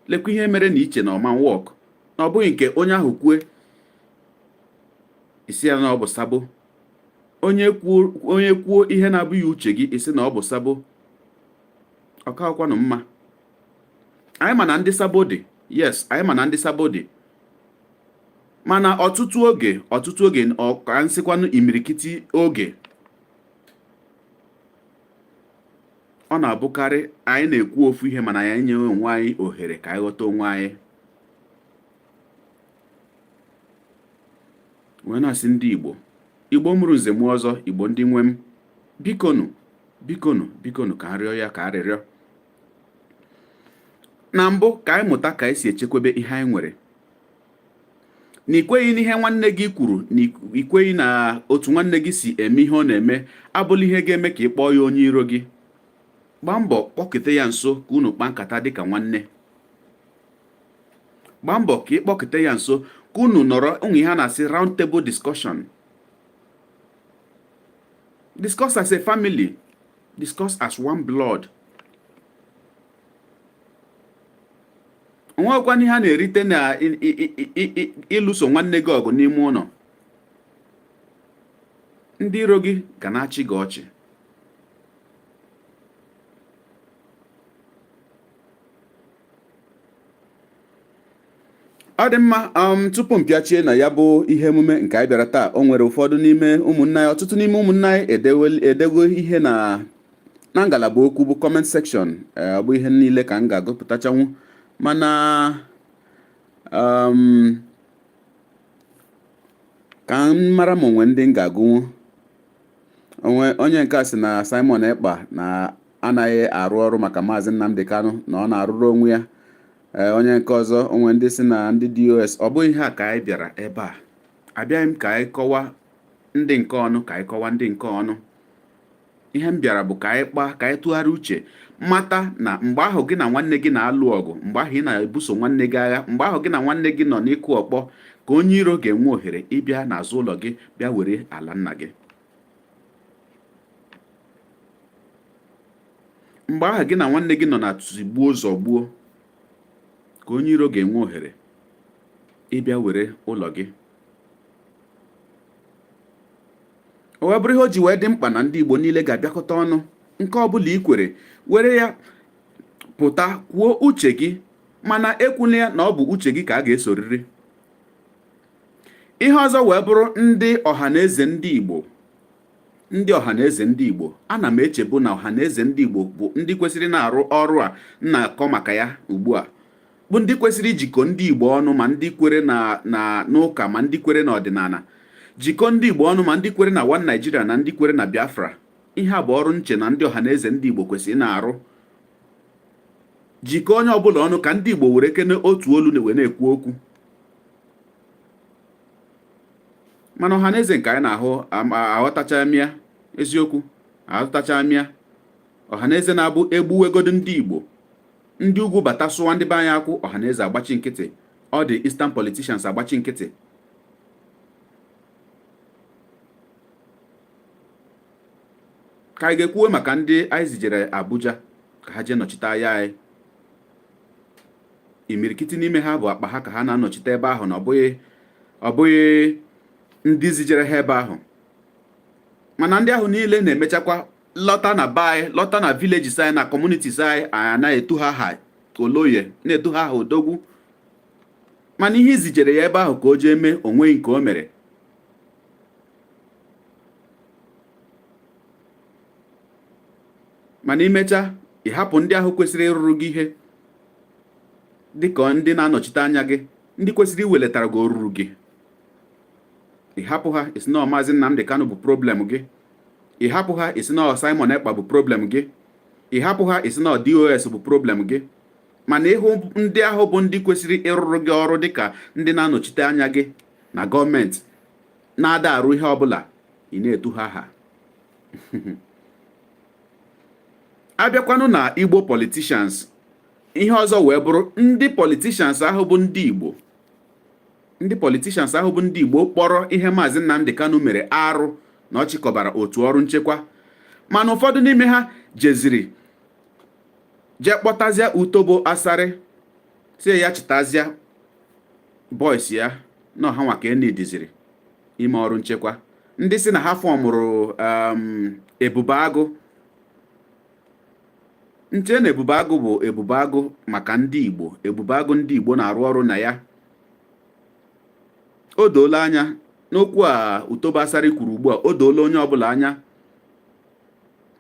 Lekwa ihe mere na iche na ọma work, na ọ bụghị nke onye ahụ kwue, isi ya na ọ bụ sabo. Onye kwuo ihe na-abụghị uche gị, isi na ọ bụ sabo. Ọ kakwanụ mma. Anyị ma na ndị sabo dị. Yes, anyị ma na ndị sabo dị, mana ọtụtụ oge, ọtụtụ oge, ọka nsịkwanụ imirikiti oge, ọ na-abụkarị anyị na-ekwu ofu ihe, mana anyị enyeghị onwe anyị ohere ka anyị ghọta onwe anyị. Wee na-asị ndị Igbo, Igbo mụrụ nze mụọ ọzọ, Igbo ndị nwe m, bikonu, bikonu, bikonu, ka arịọ ya ka arịrịọ na mbụ, ka anyị mụta ka anyị si echekwebe ihe anyị nwere. Na ikweghị n'ihe nwanne gị kwuru, na ikweghị na otu nwanne gị si eme ihe ọ na-eme, abụla ihe ga-eme ka ị kpọọ ya onye iro gị. Gbaa mbọ kpọkete ya nso ka unu kpaa nkata dịka nwanne. Gbaa mbọ ka ị kpọkete ya nso ka unu nọrọ ụmụ ihe a na-asị round table discussion. Discuss as a family, discuss as one blood. O nwekwana ihe a na-erite na ịlụso nwanne gị ọgụ n'ime ụlọ. Ndị iro gị ga na-achị gị ọchị. Ọ dị mma. Tupu m pịachie na ya bụ ihe emume nke anyị bịara taa, o nwere ụfọdụ n'ime ụmụnne anyị, ọtụtụ n'ime ụmụnne anyị edego ihe na ngalaba okwu bụ comment section. Ọ bụ ihe niile ka m ga-agụpụtachanwu, mana ka m mara ma onwe ndị m ga-agụnwu. Onwe onye nke a sị na Simon Ekpa na anaghị arụ ọrụ maka Maazị Nnamdi Kanu, na ọ na-arụrụ onwe ya. Ee, onye nke ọzọ, onwe ndị si na ndị DOS. Ọ bụghị ihe a ka anyị bịara ebe a. Abịaghị m ka anyị kọwa ndị nke ọnụ, ka anyị kọwa ndị nke ọnụ. Ihe m bịara bụ ka anyị kpaa, ka anyị tụgharịa uche, mata na mgbe ahụ gị na nwanne gị na-alụ ọgụ, mgbe ahụ ị na-ebuso nwanne gị agha, mgbe ahụ gị na nwanne gị nọ n'ịkụ ọkpọ, ka onye iro ga-enwe ohere ịbịa n'azụ ụlọ gị bịa were ala nna gị. Mgbe ahụ gị na nwanne gị nọ na tigbuo zọgbuo, ka onye iro ga-enwe ohere ịbịa were ụlọ gị. O wee bụrụ ihe o ji wee dị mkpa na ndị Igbo niile ga-abịakọta ọnụ. Nke ọbụla i kwere, were ya pụta kwuo uche gị, mana ekwula ya na ọ bụ uche gị ka a ga-esoriri. Ihe ọzọ wee bụrụ ndị ọha na eze ndị Igbo, ndị ọha na eze ndị Igbo, ana m echebu na ọha na eze ndị Igbo bụ ndị kwesịrị na-arụ ọrụ a m na-akọ maka ya ugbu a, bụ ndị kwesịrị ijikọ ndị Igbo ọnụ, ma ndị kwere na n'ụka, ma ndị kwere na ọdịnala, jikọ ndị Igbo ọnụ, ma ndị kwere na One Nigeria na ndị kwere na Biafra. Ihe a bụ ọrụ m che na ndị ọha na eze ndị Igbo kwesịrị na-arụ, jikọọ onye ọbụla ọnụ ka ndị Igbo were kene otu olu wee na-ekwu okwu. Mana ọha na eze nke anyị na-ahụ, aghọtacha m ya eziokwu, aghọtacha m ya. Ọha na eze na-abụ egbuwegodo ndị Igbo, ndị ugwu bata sụwa ndị be anyị akwụ, ọha na eze agbachi nkịtị. Ọ dị Eastern politicians agbachi nkịtị. Ka anyị ga-ekwuwe maka ndị anyị zijere Abuja ka ha jee nọchite anya anyị, imirikiti n'ime ha bụ akpa ha ka ha na-anọchite ebe ahụ, na ọ bụghị ndị zijere ha ebe ahụ. Mana ndị ahụ niile na-emechakwa lọta na be anyị, lọta na villages anyị, na communities anyị, anyị na-etu ha aha oloye, na-etu ha aha odogwu. Mana ihe izijere ya ebe ahụ ka o jee mee, o nweghị nke o mere. Mana imecha, ị hapụ ndị ahụ kwesịrị ịrụrụ gị ihe dịka ndị na-anọchite anya gị, ndị kwesịrị iweletara gị oruru gị, ị hapụ ha, ị sị na Maazị Nnamdi Kanu bụ problem gị. Ị hapụ ha, ị sị na Simon Ekpa bụ problem gị. Ị hapụ ha, ị sị na DOS bụ problem gị. Mana ịhụ ndị ahụ bụ ndị kwesịrị ịrụrụ gị ọrụ dịka ndị na-anọchite anya gị na gọọmenti na-ada arụ ihe ọbụla, ị na-etu ha aha. Abịakwanụ na Igbo politicians, ihe ọzọ wee bụrụ ndị politicians ahụ bụ ndị Igbo, ndị politicians ahụ bụ ndị Igbo kpọrọ ihe Maazị Nnamdi Kanu mere arụ na ọ chịkọbara otu ọrụ nchekwa. Mana ụfọdụ n'ime ha jeziri jee kpọtazịa Utobo Asari, si ya chịtazịa boys ya na ọha nwa ka e nidiziri ime ọrụ nchekwa. Ndị si na ha formụrụ Ebube Agụ nche na Ebube Agụ bụ Ebube Agụ maka ndị Igbo, Ebube Agụ ndị Igbo na-arụ ọrụ na ya. O doola anya n'okwu a Utobo Asari kwuru ugbu a, o doola onye ọbụla anya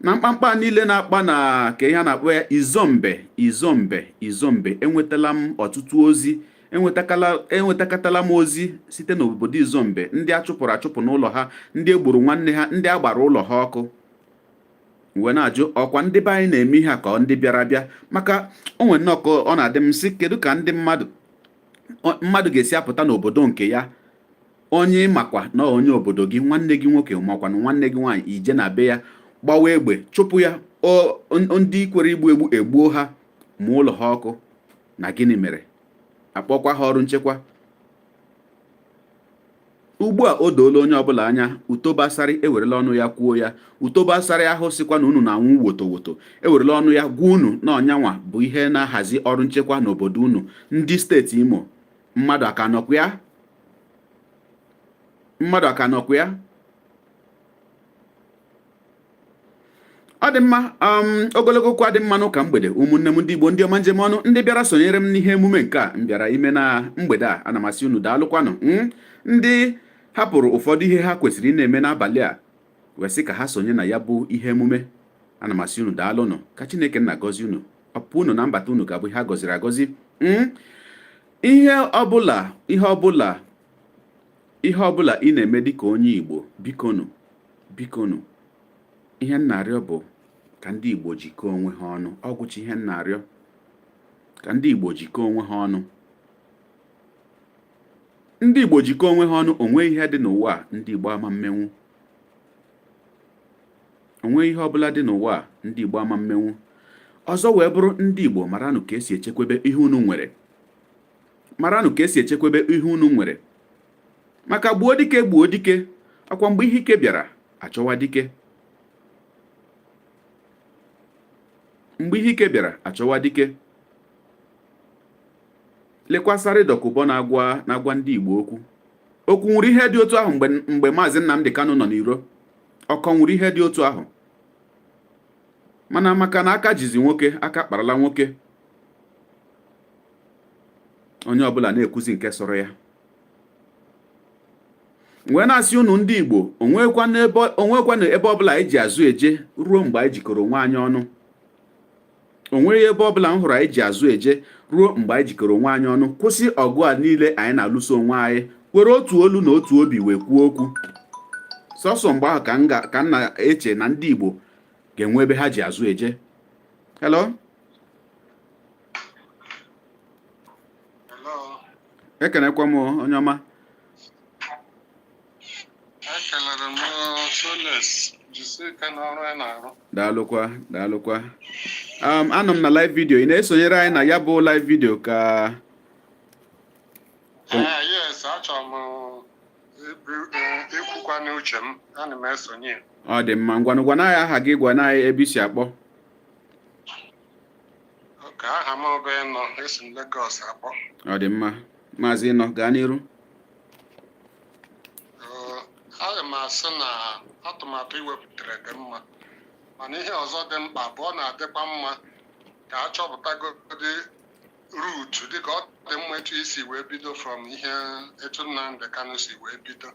na mkpamkpa niile na-akpa na ka ihe a na-akpọ ya Izombe, Izombe, Izombe. Enwetala m ọtụtụ ozi, enwetakatala m ozi site n'obodo Izombe, ndị a chụpụrụ achụpụ n'ụlọ ha, ndị e gburu nwanne ha, ndị a gbara ụlọ ha ọkụ. Wee na-ajụ, ọkwa ndị be anyị na-eme ihe a ka ndị bịara abịa? Maka o nwere nnọọ ka ọ na-adị m sị, kedu ka ndị mmadụ ga-esi apụta n'obodo nke ya, onye makwa na onye obodo gị, nwanne gị nwoke makwa na nwanne gị nwaanyị, ije na be ya gbawa egbe chụpụ ya? Ndị kwere igbu egbu egbuo ha, ma ụlọ ha ọkụ. Na gịnị mere? Akpọkwa ha ọrụ nchekwa. Ugbu a o doola onye ọbụla anya. Utobo Asari ewerela ọnụ ya kwuo ya. Utobo Asari ahụ sịkwa na unu na-anwụ woto woto ewerela ọnụ ya gwa unu na ọnyanwa bụ ihe na-ahazi ọrụ nchekwa n'obodo unu, ndị steeti Imo. Mmadụ aka nọkwa ya? Mmadụ aka nọkwa ya? Ọ dị mma. Ogologo okwu adị mma n'ụka mgbede. Ụmụnne m ndị Igbo, ndị ọma njem ọnụ, ndị bịara sonyere m n'ihe emume nke a m bịara ime na mgbede a, ana m asị unu daalụkwanụ. Ndị hapụrụ ụfọdụ ihe ha kwesịrị ị na-eme n'abalị a wee sị ka ha sonye na ya bụ ihe emume, ana m asị unu daalụnụ. Ka Chineke nna gọzie unu. Ọpụpụ unu na mbata unu ga-abụ ihe a gọziri agọzi. Ihe ọbụla, ihe ọbụla, ihe ọbụla ị na-eme dịka onye Igbo, bikonu, bikonu, ihe m na-arịọ bụ ka ndị Igbo jikọọ onwe ha ọnụ. Ọ gwụcha ihe m na-arịọ, ka ndị Igbo jikọọ onwe ha ọnụ. Ndị Igbo jikọọ onwe ha ọnụ, onwe ihe dị n'ụwa a ndị Igbo ama mmenwu. Onwe ihe ọbụla dị n'ụwa a ndị Igbo ama mmenwu. Ọzọ wee bụrụ, ndị Igbo, maranụ ka esi echekwebe ihe unu nwere. Maranụ ka esi echekwebe ihe unu nwere, maka gbuo dike, gbuo dike, ọkwa mgbe ihe ike bịara achọwa dike. Mgbe ihe ike bịara achọwa dike. Lekwa Asari Dokubo na-agwa ndị Igbo okwu. Okwu nwere ihe dị otu ahụ mgbe Maazị Nnamdi Kanu nọ n'iro? Ọkọ nwere ihe dị otu ahụ? Mana maka na aka jizi nwoke, aka kparala nwoke, onye ọbụla na-ekwuzi nke sọrọ ya. Wee na-asị unu ndị Igbo, onwekwa na ebe ọbụla anyị ji azụ eje ruo mgbe anyị jikọrọ onwe anyị ọnụ. Onweghị ebe ọbụla m hụrụ anyị ji azụ eje ruo mgbe anyị jikọrọ onwe anyị ọnụ, kwụsị ọgụ a niile anyị na-alụso onwe anyị, were otu olu na otu obi wee kwuo okwu. Sọsọ mgbe ahụ ka m na-eche na ndị Igbo ga-enwe ebe ha ji azụ eje. Hello. Ekenekwa m, onye ọma. Ekelere m Soles, jisie ike n'ọrụ ị na-arụ. Daalụkwa, daalụkwa. Anọ m na live video. Ị na-esonyere anyị na ya bụ live video ka Ee, yes, achọrọ m ikwukwa n'uche m, ana m esonye. Ọ dị mma. Ngwanụ, gwana anyị aha gị, gwana anyị ebe i si akpọ. Ka aha m bụ Ịnọ, esi m Lagos akpọ. Ọ dị mma, Maazị Ịnọ, gaa n'iru. Aga m asị na atụmatụ i wepụtara dị mma, mana ihe ọzọ dị mkpa bụ ọ na-adịkwa mma ka a chọpụtagodi root, dịka ọ dị mma etu isi wee bido from ihe etu Nnamdi Kanu si wee bido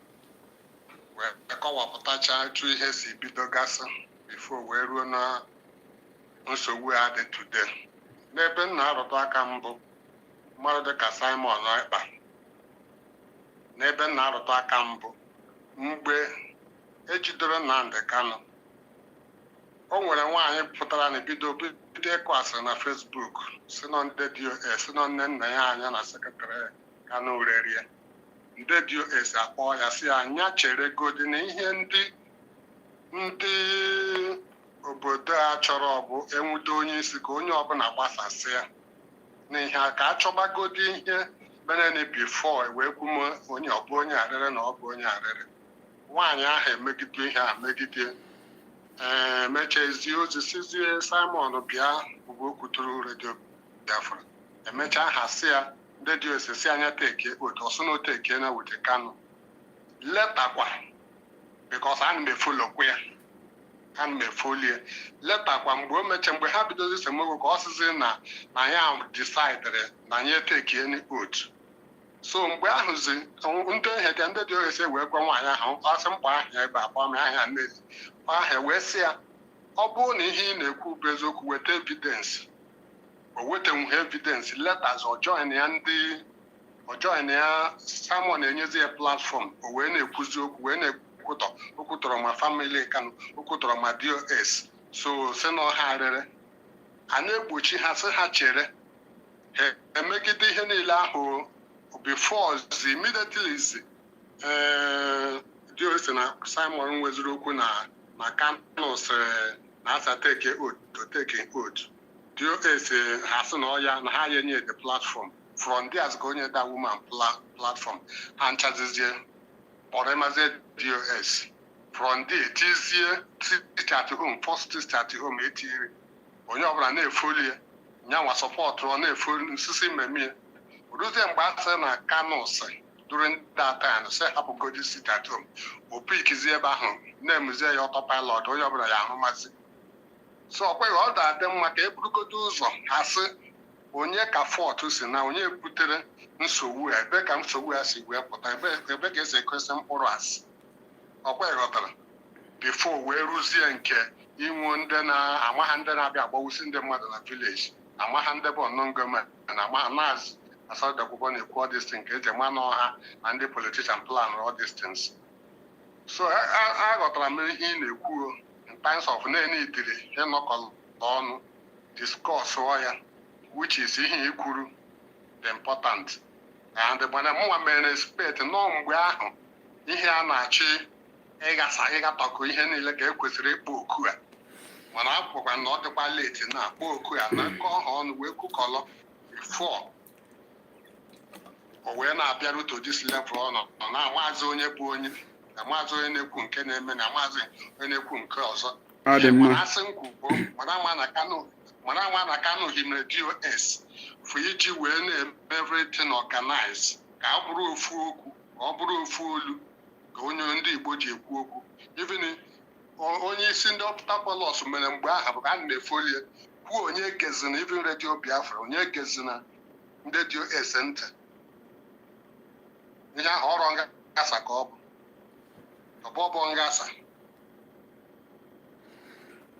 wee kọwapụtacha etu ihe si bido gasị before wee ruo na nsogbu a dị today. N'ebe m na-arụtụ aka mbụ, mmadụ dịka Simon Ekpa, n'ebe m na-arụtụ aka mbụ, mgbe ejidere Nnamdi Kanu, o nwere nwaanyị pụtara na bido bido ịkụ asịrị na Facebook, si nọ ndị DOS, si nọ nne nna ya anya na secretary Kanu rerie. Ndị DOS akpọọ ya, si ya anya chere godi na ihe ndị obodo a chọrọ bụ enwude onye isi ka onye ọbụla gbasasịa n'ihe a, ka achọbagodi ihe mere na before wee kwu m onye ọ bụ onye arịrị na ọ bụ onye arịrị. Nwaanyị ahụ emegide ihe a megide, ee, mechazie ozi sizie Simon bịa ugbo okwuturu redio Biafra. Emechaa ha si ya ndị dị osisi anya take oath, ọsụ na oteke na wute Kanu later kwa, because ana m efollowkwa ya, ana m efollow ya. Later kwa, mgbe o mechaa, mgbe ha bidozi esemokwu, ka ọ sịzi na ya decidere na ya etake any oath. So mgbe ahụzi ndị ihe dị ndị dị ose wee gwa nwaanyị ahụ, ọ sị mkpọ ahịa ebe a kpọọ m ahịa mmeri ahịa, wee sị ya ọ bụrụ na ihe ị na-ekwu bụ eziokwu, weta evidence. O wetanwughị evidence. Later ọ join ya, ndị ọ join ya, Simon enyezi ya platform, o wee na-ekwuzi okwu, wee na-ekwutọ, o kwutọrọ ma family Kanu, o kwutọrọ ma DOS. So si na ọha arịrị a na-egbochi ha, sị ha chere ha emegide ihe niile ahụ before zi immediately zi ee DOS na Simon nweziri okwu na Kanu sịrị Na asa take oath to take oath. DOS ha sị na ọ ya na ha ya enye the platform. From there ka onye that woman platform ha nchazizie kpọrọ ịmazie DOS. From there tizie sit at home, first sit at home etiri onye ọbụla na-efolie nyanwa support ọ na-efoli nsisi mmemme ya. Ruzie mgbe a sị na Kanu sị during that time sị hapụgodi sit at home, o pikizie ebe ahụ na-emezie ya autopilot, onye ọbụla ya ahụ masị. So ọ kweghị ọ ga-adị mma ka e burugodo ụzọ ha sị onye ka fault si na onye butere nsogbu a, ebe ka nsogbu a si wee pụta, ebe ka esi ekosi mkpụrụ asị. Ọkwa ghọtara before wee rụzie nke inwe ndị na-ama ha, ndị na-abịa agbawusi ndị mmadụ na village, ama ha ndị bụ unknown gọọmenti na ama ha naazị asọdakwụkwọ na-ekwu all these things ka eji ma n'ọha na ndị politician plan all these things. So aghọtara m ihe ị na-ekwu o, in terms of na-ene itiri ịnọkọ ọnụ discuss ya, which is ihe ị kwuru dị important. And mana mụnwa mere expect nọọ mgbe ahụ ihe a na-achọ ịghasa ịghatọkọ ihe niile ka e kwesịrị ịkpọ oku a, mana akwụkwa na ọ dịkwa late na-akpọ oku a na nkọ ọha ọnụ wee kwukọlọ before o wee na-abịaru to this level ọ nọ. Ọ na-amaazị onye bụ onye, na maazị onye na-ekwu nke na-eme, na maazị onye na-ekwu nke ọzọ. Ọ dị mma. Mana asị m kwuo, mara ama na Kanu himere DOS for iji wee na-eme everything organize, ka ọ bụrụ ofu okwu, ka ọ bụrụ ofu olu, ka onye ndị Igbo ji ekwu okwu. Even onye isi ndị Octopus mere mgbe ahụ bụ ka a na-efolie kwuo onye gezina, even Radio Biafra, onye gezina ndị DOS ntị. Ihe ahụ ọrụ ngasa ka ọ bụ ọbọbọ ngasa.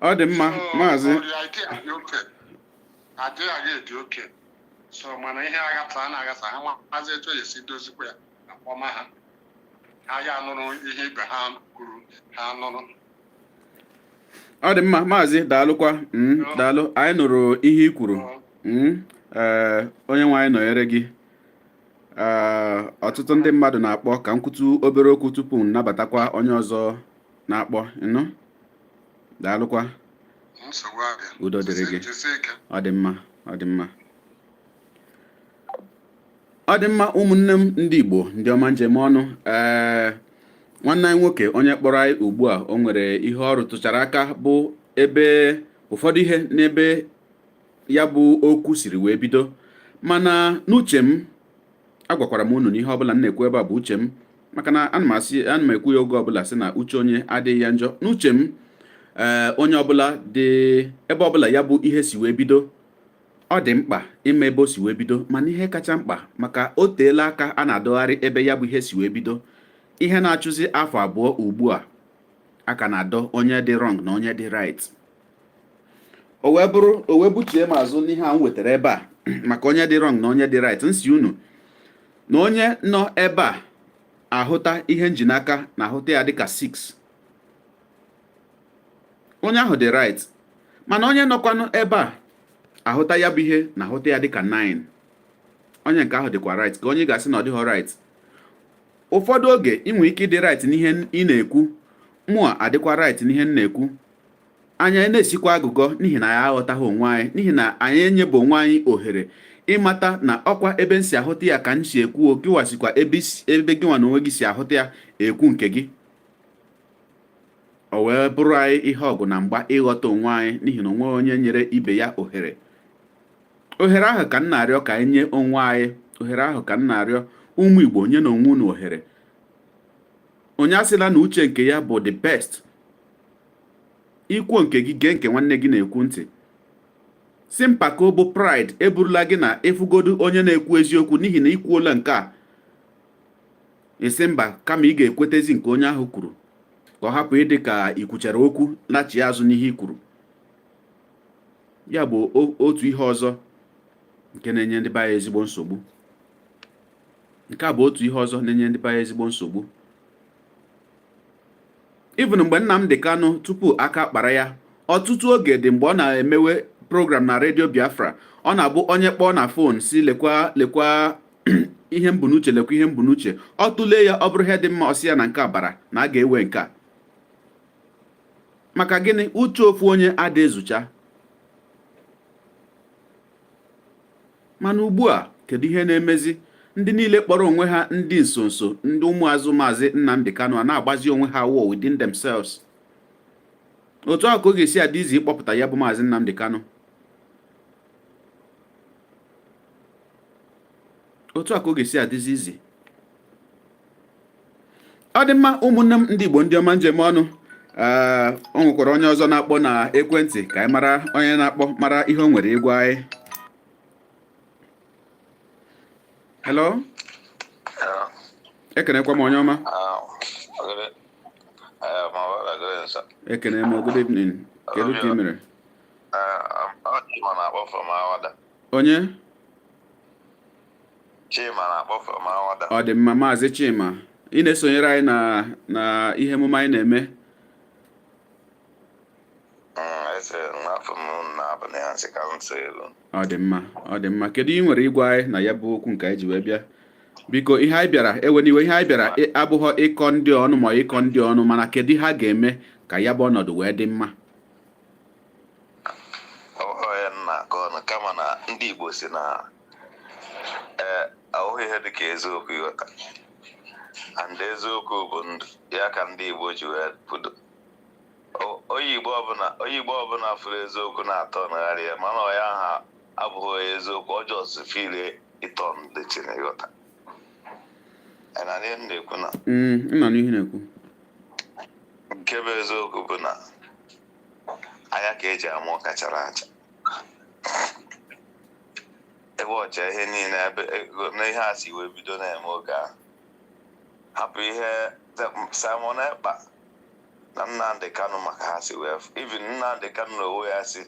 Ọ dị mma, maazị. So, the idea dị oke, idea gị dị oke. So mana ihe aghasa a na-aghasa ha, maazị etu esi dozikwa ya akpọma ha, ha ya nụrụ ihe ibe ha kwuru, ha nụrụ. Ọ dị mma, maazị, daalụkwa. Daalụ, anyị nụrụ ihe i kwuru. Ee, onye nwe anyị nọnyere gị. Ee, ọtụtụ ndị mmadụ na-akpọ. Ka m kwutu obere okwu tupu m nabatakwa onye ọzọ na-akpọ. Ịnụ, daalụkwa. Nsogbu abịa. Udo dịrị gị. Jisie ike. Ọ dị mma, ọ dị mma, ọ dị mma. Ụmụnne m ndị Igbo, ndị ọma njem ọnụ. Ee, nwanne anyị nwoke onye kpọrọ anyị ugbu a, o nwere ihe ọ rụtụchara aka bụ ebe ụfọdụ ihe n'ebe ya bụ okwu siri wee bido. Mana n'uche m, agwakwara m unu na ihe ọbụla m na-ekwu ebe a bụ uche m, maka na ana m asị, ana m ekwu ya oge ọbụla, sị na uche onye adịghị ya njọ. N'uche m, ee, onye ọbụla dị ebe ọbụla ya bụ ihe si wee bido, ọ dị mkpa ime ebe o si wee bido. Mana ihe kacha mkpa, maka o teela aka a na-adọgharị ebe ya bụ ihe si wee bido, ihe na-achụzi afọ 2 ugbu a, a ka na-adọ onye dị wrong na onye dị right. O wee bụrụ, o wee buchie m azụ n'ihe a m wetara ebe a maka onye dị wrong na onye dị right. Nsi unu na onye nọ ebe a ahụta ihe njinaka na ahụta ya dịka 6, onye ahụ dị right. Mana onye nọkwanụ ebe a ahụta ya bụ ihe na ahụta ya dịka 9, onye nke ahụ dịkwa right. Ka onye ga-asị na ọ dịghọ right? Ụfọdụ oge ị nwere ike ịdị right n'ihe ị na-ekwu, mụa adịkwa right n'ihe m na-ekwu. Anyị na-esikwa agụgọ n'ihi na anyị aghọtaghị onwe anyị, n'ihi na anyị enyebụ onwe anyị ohere ịmata na ọkwa ebe m si ahụta ya ka m si ekwu o, gịwasikwa ebe ebe gịnwa na onwe gị si ahụta ya ekwu nke gị. O wee bụrụ anyị ihe ọgụ na mgba ịghọta onwe anyị, n'ihi na onwe onye nyere ibe ya ohere. Ohere ahụ ka m na-arịọ ka anyị nye onwe anyị. Ohere ahụ ka m na-arịọ ụmụ Igbo, nye na onwe unu ohere. Onye asịla na uche nke ya bụ the best. Ikwuo nke gị, gee nke nwanne gị na-ekwu ntị. Si mpako bụ pride eburula gị na ịfụgodu onye na-ekwu eziokwu, n'ihi na ikwuola nke a, isi mba, kama ị ga-ekwetezi nke onye ahụ kwuru, ka ọ hapụ ịdị ka ikwuchara okwu lachie azụ n'ihe i kwuru. Ya bụ otu ihe ọzọ nke na-enye ndị be anyị ezigbo nsogbu. Nke a bụ otu ihe ọzọ na-enye ndị be anyị ezigbo nsogbu. Even mgbe Nnamdi Kanu, tupu aka kpara ya, ọtụtụ oge dị mgbe ọ na-emewe program na Redio Biafra, ọ na-abụ onye kpọọ na phone si lekwa, lekwa ihe m bụ n'uche, lekwa ihe m bụ n'uche, ọ tụlee ya, ọ bụrụ ihe dị mma, ọ sị ya na nke a bara na a ga-ewe nke a. Maka gịnị? Uche ofu onye ada ezucha. Mana ugbu a, kedu ihe na-emezi? Ndị niile kpọrọ onwe ha ndị nsonso, ndị ụmụazụ Maazị Nnamdi Kanu, a na-agbazi onwe ha war within themselves. Otu ahụ ka ọ ga-esi adị izi ịkpọpụta ya bụ Maazị Nnamdi Kanu. Otu a ka ọ ga-esi adịzi izi. Ọ dị mma, ụmụnne m ndị Igbo, ndị ọma njem ọnụ. Ee, o nwekwara onye ọzọ na-akpọ na ekwentị. Ka anyị mara onye na-akpọ, mara ihe o nwere ịgwa anyị. Hello, ekenekwa m onye ọma. Ekene m, good evening. Kedu ka ị mere? Chima na-akpọ from Awada. Onye? Chima na-akpọ from Awada. Ọ dị mma, Maazị Chima. Ị na-esonyere anyị na ihe emume anyị na-eme. Ese n'afọ m na-abụ ya nsị ka m sị elu. Ọ dị mma, ọ dị mma. Kedu ihe ị nwere ịgwa anyị na ya bụ okwu nke anyị ji wee bịa? Biko, ihe anyị bịara, ewe n'iwe, ihe anyị bịara abụghọ ịkọ ndị ọnụ ma ịkọ ndị ọnụ, mana kedu ihe a ga-eme ka ya bụ ọnọdụ wee dị mma? Ọ ya nna akọ ọnụ, kama na ndị Igbo si na ee, ahụghị ihe dịka eziokwu, ịghọta, and eziokwu bụ ndụ. Ya ka ndị Igbo ji wee kwudo. Onye Igbo ọbụla fụrụ eziokwu na-atọ nagharị ya, mana ọ ya ha abụghị onye eziokwu ọjọọ si file ịtọ ndị Chineke, ịghọta na ihe m na-ekwu na M nọ n'ihe na-ekwu. Nke bụ eziokwu bụ na anya ka eji ama ọka chara acha. Ebe ọcha ihe niile, ebe ego n'ihe a si wee bido na-eme oge ahụ, hapụ ihe Simon Ekpa na Nnamdi Kanu, maka ha si wee, even Nnamdi Kanu na onwe ya si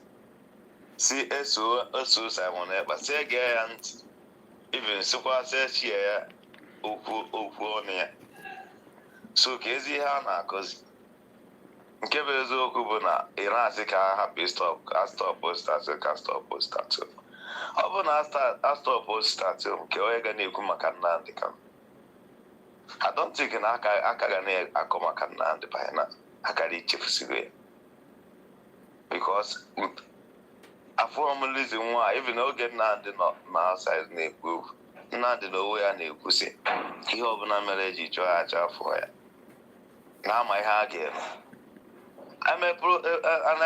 eso Simon Ekpa, si ege ya ntị, even sikwa si echie ya okwu ọnụ ya. So ka ezi ihe a na-akọzi, nke bụ eziokwu bụ na ị na-asị ka a hapụ stop, ka stop start, ka stop start. Ọ bụ na a stop start, nke onye ga na-ekwu maka Nnamdi Kanu? I don't think na aka ga na-akọ maka Nnamdi by now. Akara ichefusigo ya, because afọ m reason nwa, even oge Nnamdi nọ na outside na-ekwu okwu, Nnamdi na onwe ya na-ekwusi ihe ọbụla mere eji chọọ ya achọ afọ ya na-ama ihe a ga-eme.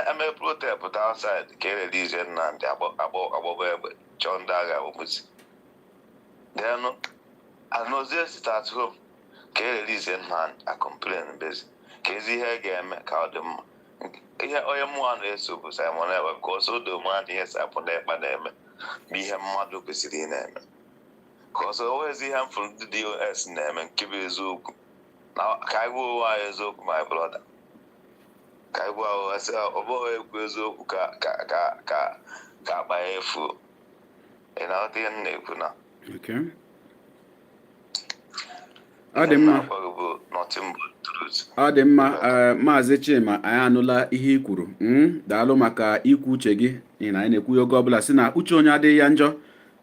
Eme protest pụta outside ka e release Nnamdi, agbọba egbe, chọọ ndị agha omuzi. Then anozie sit at home ka e release Nnamdi, a complain bezi ka ezi ihe ga-eme ka ọ dị mma. Ihe onye mmụọ na-eso bụ Simon Ekpa, ka ọsọ doo m anya ihe Simon Ekpa na-eme bụ ihe mmadụ kwesịrị ị na-eme, ka ọsọ onwezi ihe m fụrụ ndị DOS na-eme. Nke bụ eziokwu na ka anyị gwa onwe anyị eziokwu, my brother, ka anyị gwa onwe sị, ọ bụghị ekwu eziokwu ka akpa ya efuo. Ị na-aghọta ihe m na-ekwu na Okay. Ọ dị mma. Na-agwa gị bụ nothing but truth. Ọ dị mma. Ee, Maazị Chima, anyị anụla ihe i kwuru. Daalụ maka ikwu uche gị, n'ihi na anyị na-ekwu ya oge ọbụla sị na uche onye adịghị ya njọ.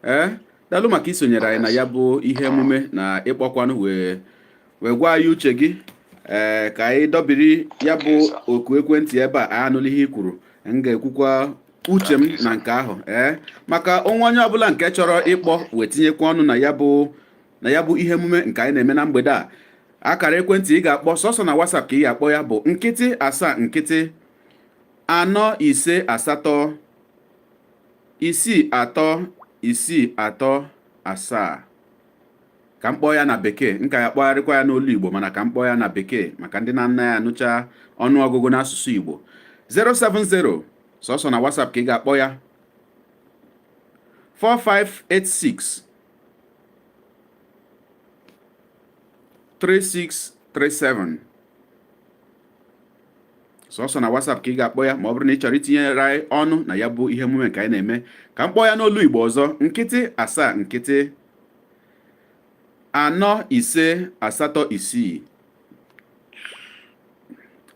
Ee, daalụ maka isonyere anyị na ya bụ ihe emume na ịkpọkwanụ wee gwa anyị uche gị. Ee, ka anyị dọbiri ya bụ oku ekwentị ebe a. Anyị anụla ihe i kwuru, m ga-ekwukwa uche m na nke ahụ. Ee, maka onwe onye ọbụla nke chọrọ ịkpọ wee tinyekwa ọnụ na ya bụ ihe emume nke anyị na-eme na mgbede a, akara ekwentị ị ga-akpọ sọsọ na WhatsApp ka ị ga-akpọ ya bụ 070 458 63 637. Ka m kpọọ ya na Bekee, nka ya kpọgharịkwa ya n'olu Igbo, mana ka m kpọọ ya na Bekee maka ndị na-anaghị anụcha ọnụọgụgụ n'asụsụ Igbo. 070, sọsọ na WhatsApp ka ị ga-akpọ ya, 4586 3637. Sọsọ na WhatsApp ka ị ga-akpọ ya ma ọ bụrụ na ị chọrọ itinyere anyị ọnụ na ya bụ ihe emume nke anyị na-eme. Ka m kpọọ ya n'olu Igbo ọzọ: 070 458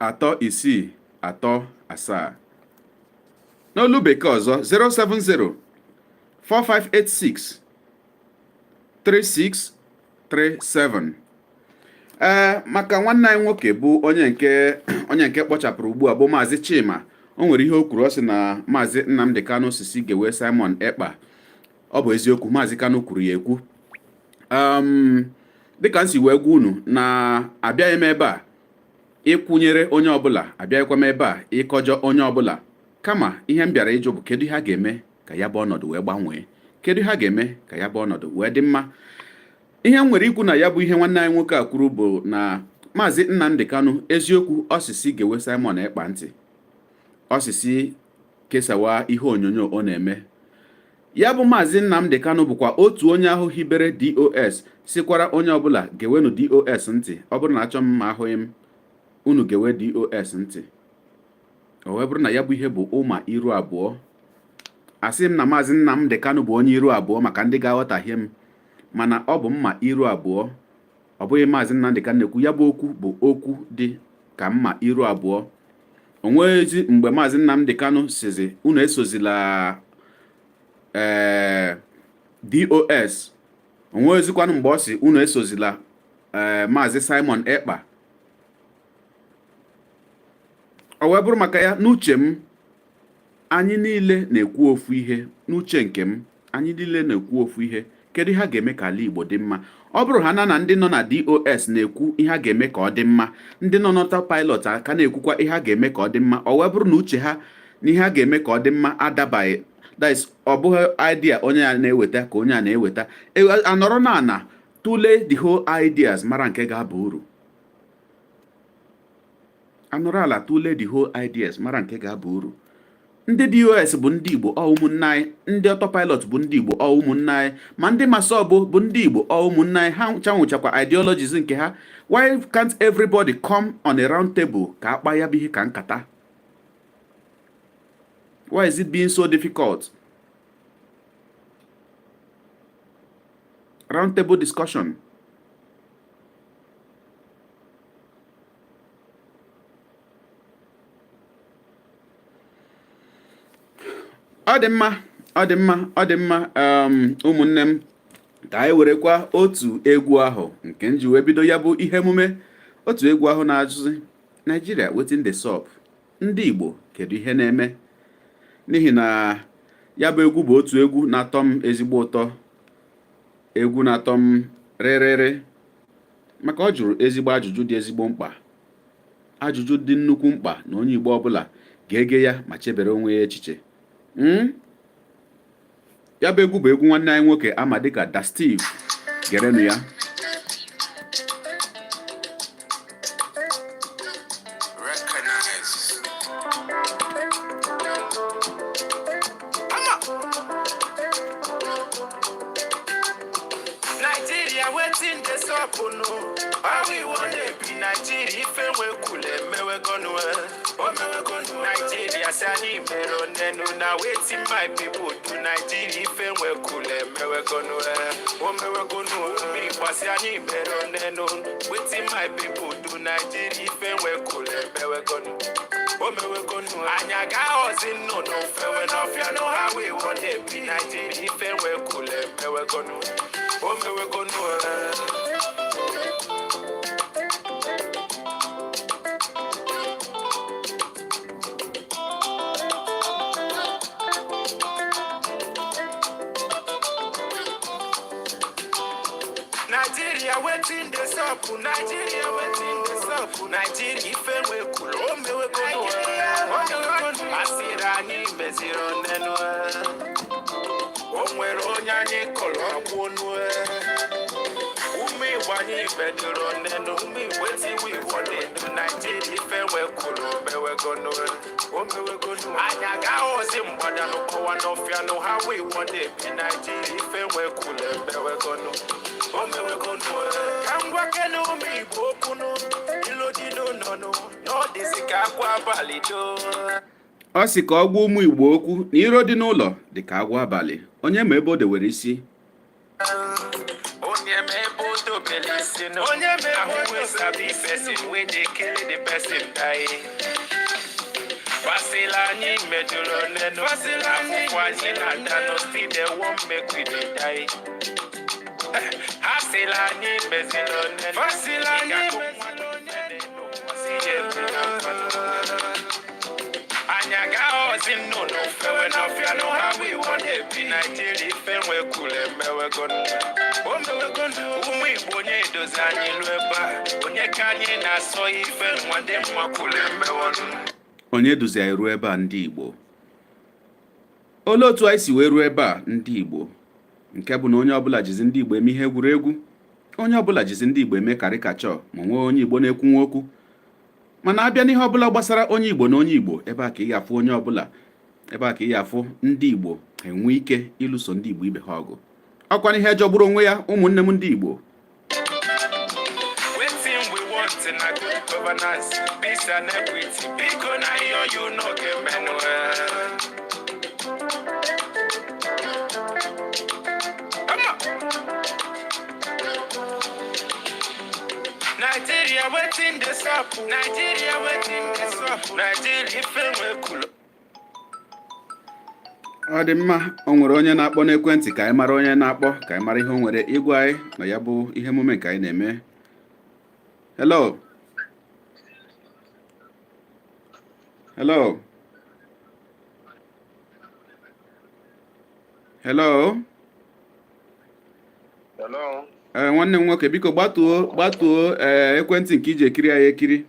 36 37. N'olu Bekee ọzọ, 070 4586 3637. Ee, maka nwanne anyị nwoke bụ onye nke kpọchapụrụ ugbu a bụ Maazị Chima, o nwere ihe o kwuru. Ọ sị na Maazị Nnamdi Kanu sisi gewe Simon Ekpa. Ọ bụ eziokwu, Maazị Kanu kwuru ya ekwu. Dịka m si wee gwa unu na abịaghị m ebe a ịkwụnyere onye ọbụla, abịaghịkwa m ebe a ịkọjọ onye ọbụla, kama ihe m bịara ịjụ bụ kedu ihe a ga-eme ka ya bụ ọnọdụ wee gbanwee, kedu ihe a ga-eme ka ya bụ ọnọdụ wee dị mma. Ihe m nwere ikwu na ya bụ ihe nwanne anyị nwoke a kwuru bụ na Maazị Nnamdi Kanu, eziokwu, ọ sisi gewe Simon Ekpa ntị, ọ sisi kesawa ihe onyonyo ọ na-eme. Ya bụ Maazị Nnamdi Kanu bụkwa otu onye ahụ hibere DOS, sikwara onye ọbụla gewenu DOS ntị. Ọ bụrụ na achọ m ma ahụghị m unu, gewe DOS ntị. O wee bụrụ na ya bụ ihe bụ ụma iru abụọ. Asị m na Maazị Nnamdi Kanu bụ onye iru abụọ, maka ndị ga-aghọtahie m, mana ọ bụ mma iru abụọ. Ọ bụghị Maazị Nnamdi Kanu na-ekwu ya bụ okwu, bụ okwu dị ka mma iru abụọ. O nweghịzi mgbe Maazị Nnamdi Kanu sizi unu esozila ee DOS. O nweghịzikwanụ mgbe ọ si unu esozila ee Maazị Simon Ekpa. O wee bụrụ maka ya, n'uche m, anyị niile na-ekwu ofu ihe. N'uche nke m, anyị niile na-ekwu ofu ihe: kedu ihe a ga-eme ka ala Igbo dị mma? Ọ bụrụ ha na ndị nọ na DOS na-ekwu ihe a ga-eme ka ọ dị mma, ndị nọ n'autopilot aka na-ekwukwa ihe a ga-eme ka ọ dị mma, ọ wee bụrụ na uche ha na ihe a ga-eme ka ọ dị mma adabaghị, that is, ọ bụghị idea onye a na-eweta ka onye a na-eweta, anọrọ na ana tụlee the whole ideas, mara nke ga-aba uru. Anọrọ ala tụlee the whole ideas, mara nke ga-aba uru. Ndị DOS bụ ndị Igbo, ọ ụmụnne anyị. Ndị autopilot bụ ndị Igbo, ọ ụmụnne anyị. Ma ndị MASSOB bụ ndị Igbo, ọ ụmụnne anyị. Ha chanwụchakwa ideologies nke ha. Why can't everybody come on a round table ka akpa ya bụ ihe ka nkata? Why is it being so difficult? Round table discussion. Ọ dị mma, ọ dị mma, ọ dị mma. Ụmụnne m, ka anyị werekwa otu egwu ahụ nke m ji wee bido ya bụ ihe emume, otu egwu ahụ na-ajụzi Nigeria, wetin dey sup? Ndị Igbo, kedu ihe na-eme? N'ihi na ya bụ egwu bụ otu egwu na-atọ m ezigbo ụtọ, egwu na-atọ m rịrịrị, maka ọ jụrụ ezigbo ajụjụ dị ezigbo mkpa, ajụjụ dị nnukwu mkpa na onye Igbo ọbụla ga-ege ya ma chebere onwe ya echiche. Ya bụ egwu bụ egwu nwanne anyị nwoke ama dịka Da Steve. Gerenụ ya. Recognize. Nigeria, wetin dey sup no? How we wan dey be Nigeria? Ife wey cool emewegonu omewegonu. Nigeria si anyị mere onenu na wetin my people do. Nigeria, ife wey cool emewegonu omewegonu. Igbo si anyị mere onenu, wetin my people do. Nigeria, ife wey cool emewegonu omewegonu. Anyị agaghọzi nnụnụ fewe n'ọfịa no. How we wan dey be Nigeria? Ife wey cool emewegonu omewegonu. Nigeria, wetin dey sup? Nigeria, wetin dey sup? Nigeria, ife wey cool omewegonu omewegonu. Asịrị anyị meziri onenu, o nwere onye anyị kọrọ ọgwụ onu. Ụmụ Igbo, anyị bedoro nenu. Ụmụ Igbo, wetin we wan dey do? Nigeria, ife wey cool omewegonu omewegonu. Anyị agaghọzi mgbada n'ụkọwa n'ọfịa nụ. How we wan dey be Nigeria? Ife wey cool emewegonu omewegonu. Ka m gwa kene ụmụ Igbo okwunu ilo dị n'ụlọ nụ na ọ dịzị ka akwa abalị doo. Ọ sị ka ọ gwa ụmụ Igbo okwu na iro dị n'ụlọ dị ka agwọ abalị, onye ma ebe o dewere isi. Onye ma ebe o dobere isi nụ. Onye ma ebe o wey sabi person wey dey kill the person die. Fasila anyị mejọrọ nenu. Afụfụ anyị na-ata no, still dey wan make we dey die. Ha sịla anyị meziri onye, fasịla anyị meziri onye si ya ekwe na mmanụ. Anyị agaghọzi nnụnụ fewe n'ọfịa nụ ha bụ iwu na-ebi Naijiria ife nwekwuru emewego nnu. O mewego nnu. Ụmụ Igbo, onye edozi anyị lụ ebe a, onye ka anyị na-asọ ife nwa dị mma kwuru emewo nnu. Onye duzi anyị ruo ebe a, ndị Igbo? Olee otu anyị si wee ruo ebe a, ndị Igbo, nke bụ na onye ọbụla jizi ndị Igbo eme ihe egwuregwu, onye ọbụla jizi ndị Igbo eme karikachọ, ma nwee onye Igbo na-ekwunwe okwu? Mana abịa n'ihe ọbụla gbasara onye Igbo na onye Igbo, ebe a ka ị ga-afụ onye ọbụla, ebe a ka ị ga-afụ ndị Igbo enwe ike ịlụso ndị Igbo ibe ha ọgụ. Ọkwa ihe jọgburu onwe ya, ụmụnne m ndị Igbo. Wetin we want na good governance, peace and equity. Biko na iyo you no ga-emenụ. Come on. Nigeria, wetin dey sup? Nigeria, wetin dey sup? Nigeria, ife nwekwuru. Ọ dị mma. O nwere onye na-akpọ n'ekwentị. Ka anyị mara onye na-akpọ, ka anyị mara ihe o nwere ịgwa anyị na ya bụ ihe emume nke anyị na-eme. Hello, hello, hello. Hello. Ee, nwanne m nwoke, biko gbatuo, gbatuo ee ekwentị nke iji ekiri anyị ekiri.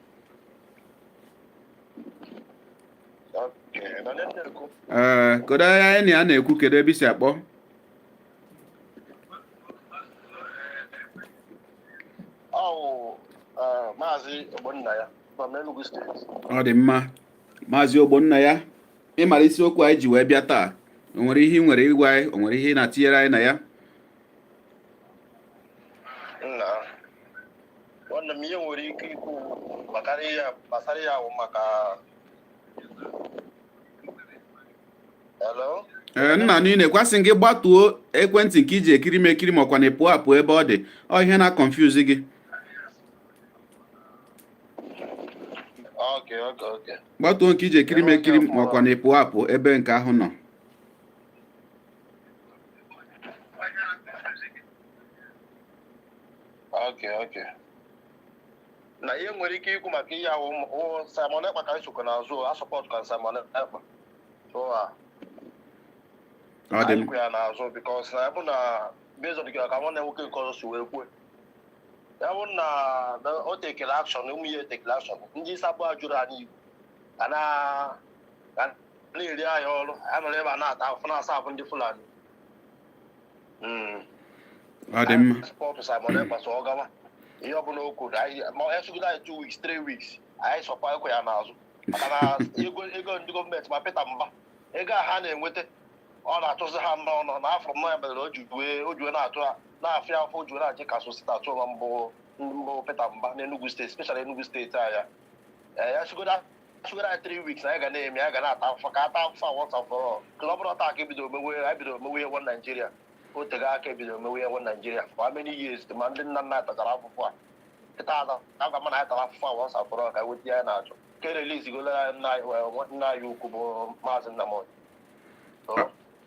Okay. Na ndị na-ekwu. Ee, kedu onye anyị na ya na-ekwu? Kedu ebe i si akpọ? Ọ Maazị Ogbonnaya from Enugu State. Ọ dị mma, Maazị Ogbonnaya. Ị mara isiokwu anyị ji wee bịa taa? O nwere ihe ị nwere ịgwa anyị? O nwere ihe ị na-atinyere anyị na ya? Nna, nwanne m, ihe nwere ike ikwu gbasara ihe gbasara ya bụ maka. Hello? Ee, nna, niile kwasị gị gbatuo ekwentị nke iji ekiri m ekiri, makwa na ị pụọ apụ ebe ọ dị. Ọ ihe na-confuse gị. Okay. Gbatuo nke iji ekiri m ekiri, makwa na ị pụọ apụ ebe nke ahụ nọ. Okay. Na ihe nwere ike ikwu maka ihe ahụ wụ Simon Ekpa ka anyị sokwa n'azụ a support ka Simon Ekpa. So a Ọ dị anyị m kwụ ya n'azụ because na ebe na based on ka nwanne nwoke nke ọzọ si wee kwue, ya bụ na o tekere action, ụmụ ihe tekere action, ndị isi abụọ jụrụ anyị Igbo ga na-eri ahịa ọrụ a nọrọ ebe a na-ata afụ na-asa afụ ndị Fulani. Ọ dị mma. Support Simon Ekpa, so ọ gawa ihe ọbụla o kwuru anyị, ma ọ esogide anyị 2 weeks, 3 weeks, anyị sọkwa ekwe ya n'azụ, maka na ego ndị gọọmenti ma Peter Mba, ego a ha na-enweta, ọ na-atụzi ha n'ọnụ na afọ m ya mere o ji wee na-atụ ha na-afịa afọ, o ji wee na-achị ka sosita atụ ma mbụ Peter Mba n'Enugu State, especially Enugu State anya ya sigodo anyị 3 weeks, anyị ga na-eme, anyị ga na-ata afọ ka ata afọ once and for all. Ka ọ bụrụ taa ka ebido mewe, anyị bidoro mewe ihe one Nigeria, o tego aka ebidoro mewe ihe one Nigeria for how many years, ma ndị nna nna tachara afụfụ a kịta agwa mana anyị tara afụfụ a once and for all ka anyị weta ihe anyị na-achọ, ka e release gola nna anyị ukwu bụ Maazị Nnamdi.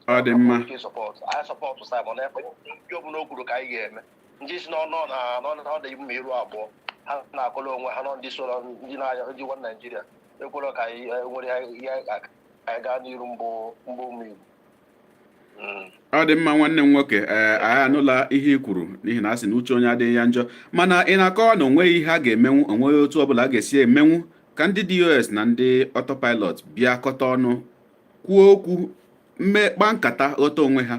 Ọ dị mma. Support, anyị support Simon Ekpa. Ndị ọbụla o kwuru ka anyị ga-eme. Ndị si n'ọnụ na n'ọnụ dị mma iru abụọ ha na-akọrọ onwe ha nọ, ndị so ndị na-anya ndị one Nigeria ekwere ka anyị nwere ihe ka anyị gaa n'iru mbụ ụmụ Igbo. Ọ dị mma, nwanne m nwoke. Ee, anyị anụla ihe i kwuru, n'ihi na a sị na uche onye adịghị ya njọ. Mana ị na-akọwa na onweghị ihe a ga-emenwu, onweghị otu ọbụla a ga-esi emenwu ka ndị DOS na ndị autopilot bịa kọta ọnụ, kwuo okwu, mmekpa nkata, ghọta onwe ha?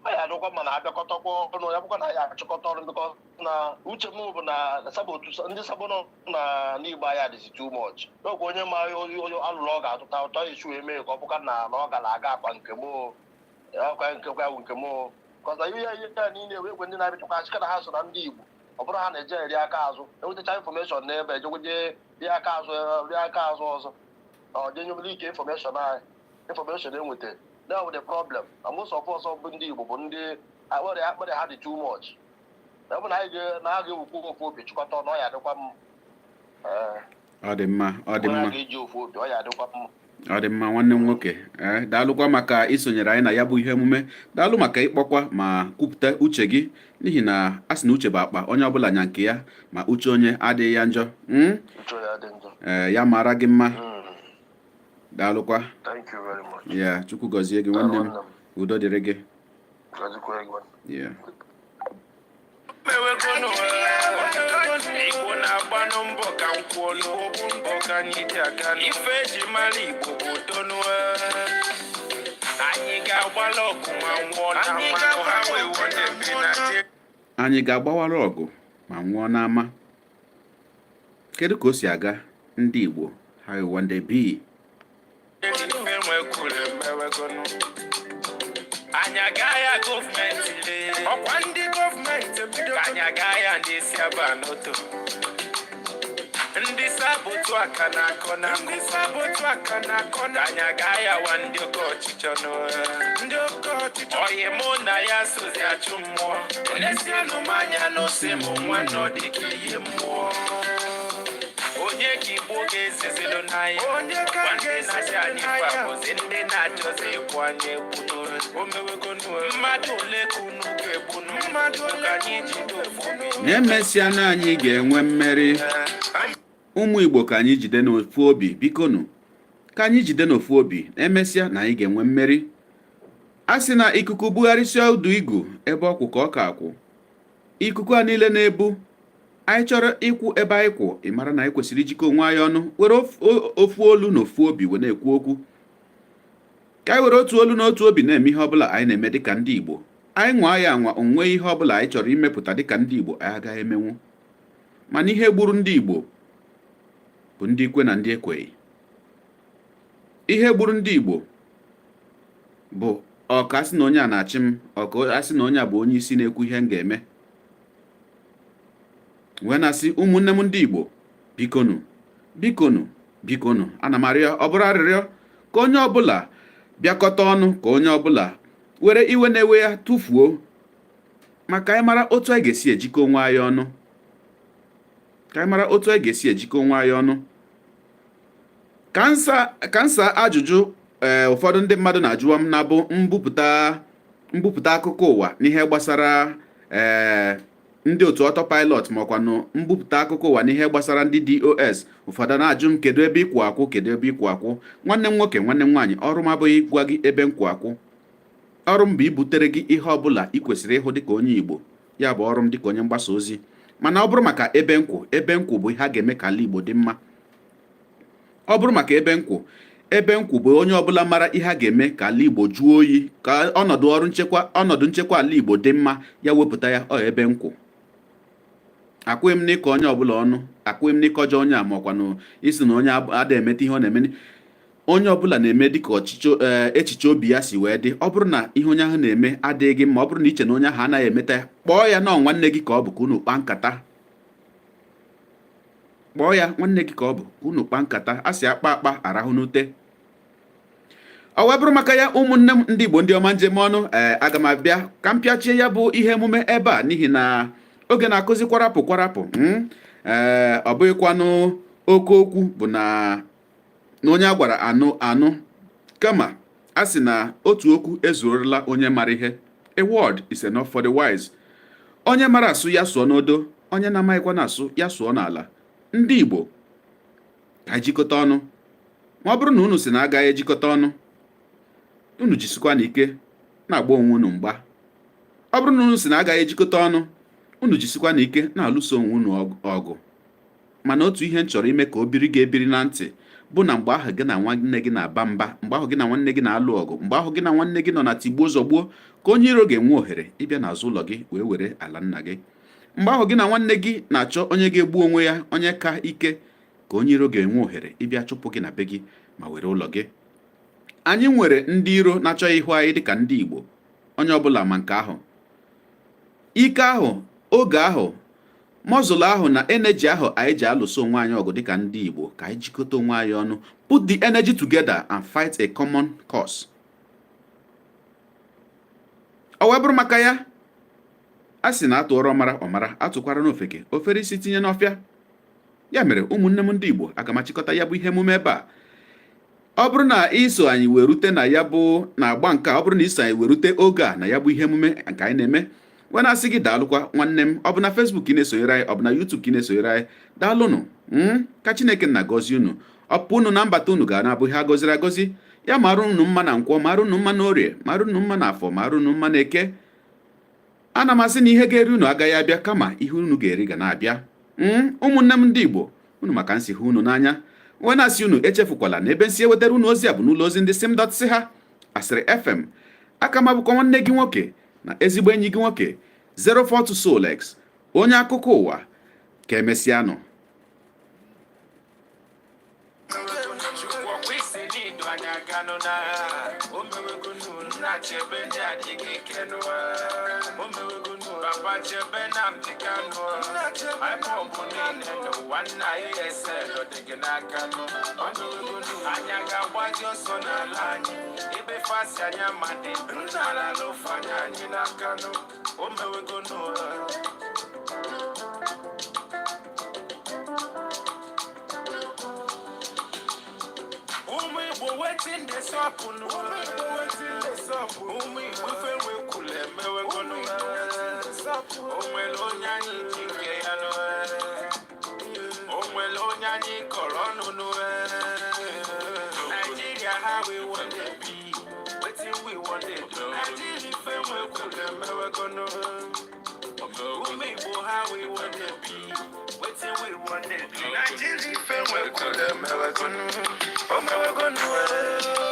Ọ ya adịkwa mma na abịakọtakwa ọnụ, ya bụkwa na ya achịkọta ọrụ mbikọ na uche m bụ na sabo otu ndị sabo nọ na n'Igbo anyị adịzi too much n'okwu onye ma onye alụrụ ọ ga-atụta ụtọ isi wee mee ka ọ bụka na ọ gara aga akwa nke m akwa nke kwa bụ nke m kọza ihe ya niile wee gwe ndị na-abịachakwa achịka na ha so na ndị Igbo. Ọ bụrụ ha na-eje eri aka azụ, enwetacha information n'ebe ejegweje rie aka azụ, rie aka azụ ọzọ, ọ dị nyebere ike information anyị, information enweta. That was the problem, and most of us bụ ndị Igbo bụ ndị akpịrị ha dị too much. Na ọ bụ na anyị na a ga-ewukwu ofu obi chịkọta ọnụ, ọ ya adịkwa mma. Ọ dị mma, ọ dị Ọ mma. ga-eji ofu obi, ọ ya adịkwa mma. Ọ dị mma, nwanne m nwoke. Ee, daalụkwa maka isonyere anyị na ya bụ ihe emume. Daalụ maka ịkpọkwa ma kwupụta uche gị, n'ihi na a sị na uche bụ akpa, onye ọbụla nya nke ya, ma uche onye adịghị ya njọ. Uche ya dị njọ. Ee, ya mara gị mma. Daalụkwa. Thank you very much. Ya, Chukwu gọzie gị, nwanne m. Nwanne m. Udo dịrị gị. Gọzikwa gị. Yeah. Mewegonu Igbo na-agbanụ mbọ ka m kwuo Igbo bụ mbọ ka anyị ji aga. Ife eji mara Igbo bụ donu. Anyị ga-agbala ọgụ ma nwụọ na mmanụ ha wee wọde bi na Anyị ga-agbawara ọgụ ma nwụọ n'ama. Kedu ka o si aga, ndị Igbo? How you wan dey be? Ife nwekwuru emewegonu. Anyị agaghị ya gọọmenti lee ọkwa ndị gọọmenti ebido ka anyị agaghị ya ndị si aba n'oto, ndị sabotu aka na-akọ na ndị sabotu aka na-akọ na anyị agaghị awa ndị oke ọchịchọ nụ, ndị oke ọchịchọ. Oyi mụ na ya sozi achụ mmụọ onesianụ m anya n'ose m nwa nọ dịka ihe mmụọ. Onye ka Igbo ga-ezezilu n'anya? Onye ka ga-ezezilu anyị n'anya? Bụzi ndị na-achọzi ịkwụ anyị egbu. Omewegonu mmadụ ole ka unu ga-egbunu? Mmadụ ole ka anyị jide ofu obi? Na emesịa na anyị ga-enwe mmeri. Ụmụ Igbo, ka anyị jide n'ofu obi, bikonu, ka anyị jide n'ofu obi. Na emesịa na anyị ga-enwe mmeri. A sị na ikuku bugharịsịa ụdụ igu, ebe ọkwụ ka ọ ka akwụ. Ikuku a niile na-ebu anyị chọrọ ịkwụ ebe anyị kwụ. Ị mara na anyị kwesịrị ijikọ onwe anyị ọnụ, were ofu olu na ofu obi wee na-ekwu okwu. Ka anyị were otu olu na otu obi na-eme ihe ọbụla anyị na-eme dịka ndị Igbo. Anyị nwaa ya anwa onwe, ihe ọbụla anyị chọrọ imepụta dịka ndị Igbo, anyị agaghị emenwu. Mana ihe gburu ndị Igbo bụ ndị ikwe na ndị ekweghị. Ihe gburu ndị Igbo bụ ọka asị na onye a na-achị m, ọka asị na onye a bụ onye isi na-ekwu ihe m ga-eme. Wee na-asị, ụmụnne m ndị Igbo, bikonu, bikonu, bikonu, ana m arịọ, ọ bụrụ arịrịọ, ka onye ọbụla bịakọta ọnụ, ka onye ọbụla were iwe na-ewe ya tụfuo, maka anyị mara otu anyị ga-esi ejikọ onwe anyị ọnụ, ka anyị mara otu anyị ga-esi ejikọ onwe anyị ọnụ. Ka nsa ajụjụ, ee, ụfọdụ ndị mmadụ na-ajụwa m na-abụ mbupụta akụkọ ụwa n'ihe gbasara, ee, ndị otu autopilot, ma ọkwanụ mbupụta akụkọ ụwa n'ihe gbasara ndị DOS. Ụfọdụ na-ajụ m, "Kedu ebe ịkwụ akwụ? Kedu ebe ịkwụ akwụ?" Nwanne m nwoke, nwanne m nwaanyị, ọrụ m abụghị ịgwa gị ebe m kwụ akwụ. Ọrụ m bụ ibutere gị ihe ọbụla ị kwesịrị ịhụ dịka onye Igbo. Ya bụ ọrụ m dịka onye mgbasa ozi. Mana ọ bụrụ maka ebe nkwụ, ebe nkwụ bụ ihe a ga-eme ka ala Igbo dị mma. Ọ bụrụ maka ebe nkwụ, ebe nkwụ bụ onye ọbụla mara ihe a ga-eme ka ala Igbo jụọ oyi, ka ọnọdụ ọrụ nchekwa, ọnọdụ nchekwa ala Igbo dị mma, ya wepụta ya. Ọ ebe nkwụ. Akwụghị m n'ịkọ onye ọbụla ọnụ, akwụghị m n'ịkọjọ onye a, ma ọkwanụ isi na onye ada emeta ihe ọ na-eme. Onye ọbụla na-eme dịka ọchịchọ, ee, echiche obi ya si wee dị. Ọ bụrụ na ihe onye ahụ na-eme adịghị gị mma, ọ bụrụ na iche na onye ahụ anaghị emeta ya, kpọọ ya na ọ nwanne gị ka ọ bụ, ka unu kpaa nkata. Kpọọ ya nwanne gị ka ọ bụ, ka unu kpaa nkata. A sị akpa akpa arahụ n'ute. Ọ wee bụrụ maka ya, ụmụnne m ndị Igbo, ndị ọma njem ọnụ, ee, aga m abịa ka m pịachie ya bụ ihe emume ebe a, n'ihi na oge na-akụzi kwarapụ kwarapụ. Ee, ọ bụghịkwanụ oke okwu bụ na onye a gwara anụ anụ, kama a sị na otu okwu ezuorela onye mara ihe. A word is enough for the wise. Onye mara asụ, ya sụọ n'odo. Onye na-amaghịkwa na-asụ, ya sụọ n'ala. Ndị Igbo, ka jikọta ọnụ. Ma ọ bụrụ na unu si na agaghị ejikọta ọnụ, unu jisikwa n'ike na-agba onwe unu mgba. Ọ bụrụ na unu si na agaghị ejikọta ọnụ, unu jisikwa n'ike na-alụso onwe unu ọgụ. Mana otu ihe m chọrọ ime ka o biri gị ebiri na ntị bụ na mgbe ahụ gị na nwanne gị na-aba mba, mgbe ahụ gị na nwanne gị na-alụ ọgụ, mgbe ahụ gị na nwanne gị nọ na tigbuo zọgbuo, ka onye iro ga-enwe ohere ịbịa n'azụ ụlọ gị wee were ala nna gị. Mgbe ahụ gị na nwanne gị na-achọ onye ga-egbu onwe ya, onye ka ike, ka onye iro ga-enwe ohere ịbịa chụpụ gị na be gị ma were ụlọ gị. Anyị nwere ndị iro na-achọghị ịhụ anyị dịka ndị Igbo. Onye ọbụla ma nke ahụ. Ike ahụ, oge ahụ, muscle ahụ na energy ahụ anyị ji alụso onwe anyị ọgụ dịka ndị Igbo, ka anyị jikọta onwe anyị ọnụ, put the energy together and fight a common cause. Ọ wee bụrụ maka ya, a sị na atụọrọ ọmara ọmara, atụkwara n'ofeke ofere isi tinye n'ọfịa. Ya mere, ụmụnne m ndị Igbo, aga m achịkọta ya bụ ihe emume ebe a. Ọ bụrụ na iso anyị wee rute na ya bụ na agba nke a, ọ bụrụ na iso anyị wee rute oge a na ya bụ ihe emume nke anyị na-eme, wee na-asị gị daalụkwa, nwanne m. Ọ bụ na Facebook ka ị na-esonyere anyị, ọ bụ na YouTube ka ị na-esonyere anyị, daalụnụ. Ka Chineke nna gọzie unu. Ọpụ unu na mbata unu ga na-abụ ihe a gọziri agọzi. Ya mara unu mma na Nkwọ, mara unu mma na Orie, mara unu mma na Afọ, mara unu mma na Eke. Ana m asị na ihe ga-eri unu agaghị abịa, kama ihe unu ga-eri ga na-abịa. Ụmụnne m ndị Igbo, unu maka nsi hụ unu n'anya, wee na-asị unu echefukwala na ebe nsi ewetara unu ozi a bụ n'ụlọ ozi ndị sim dot si ha Asịrị FM. Aka m abụkwa nwanne gị nwoke na ezigbo enyi gị nwoke, 042 Solex, onye akụkọ ụwa. Ka emesịanụ. Chukwu, ọkwa isi n'idu anyị aganụ n'agha. O mewegonu. Nna, chebe ndị adịghị ike nụ. O mewegonu. Baba, chebe Nnamdi Kanu. IPOB niile n'ụwa, nna, ESN dị gị n'aka nụ. O mewegonu. Anyị ga-agbaji ọsọ n'ala anyị ebe fasi anya ma dị nna ala lụfanye anyị n'aka nụ. O mewegonu. Ụmụ Igbo, wetin dey sup nụ? Ụmụ Igbo, wetin dey sup? Ụmụ Igbo, ife nwekwulu emewegonu. O nwere onye anyị ji nke ya nụ? O nwere onye anyị kọrọ ọnụ nụ? Nigeria, how we wan dey be? Wetin we wan dey do? Nigeria, ife nwekwulu emewegonu. Ụmụ Igbo, how we wan dey be? Wetin we wan dey do? Nigeria, ife nwekwulu emewegonu. O mewegonu.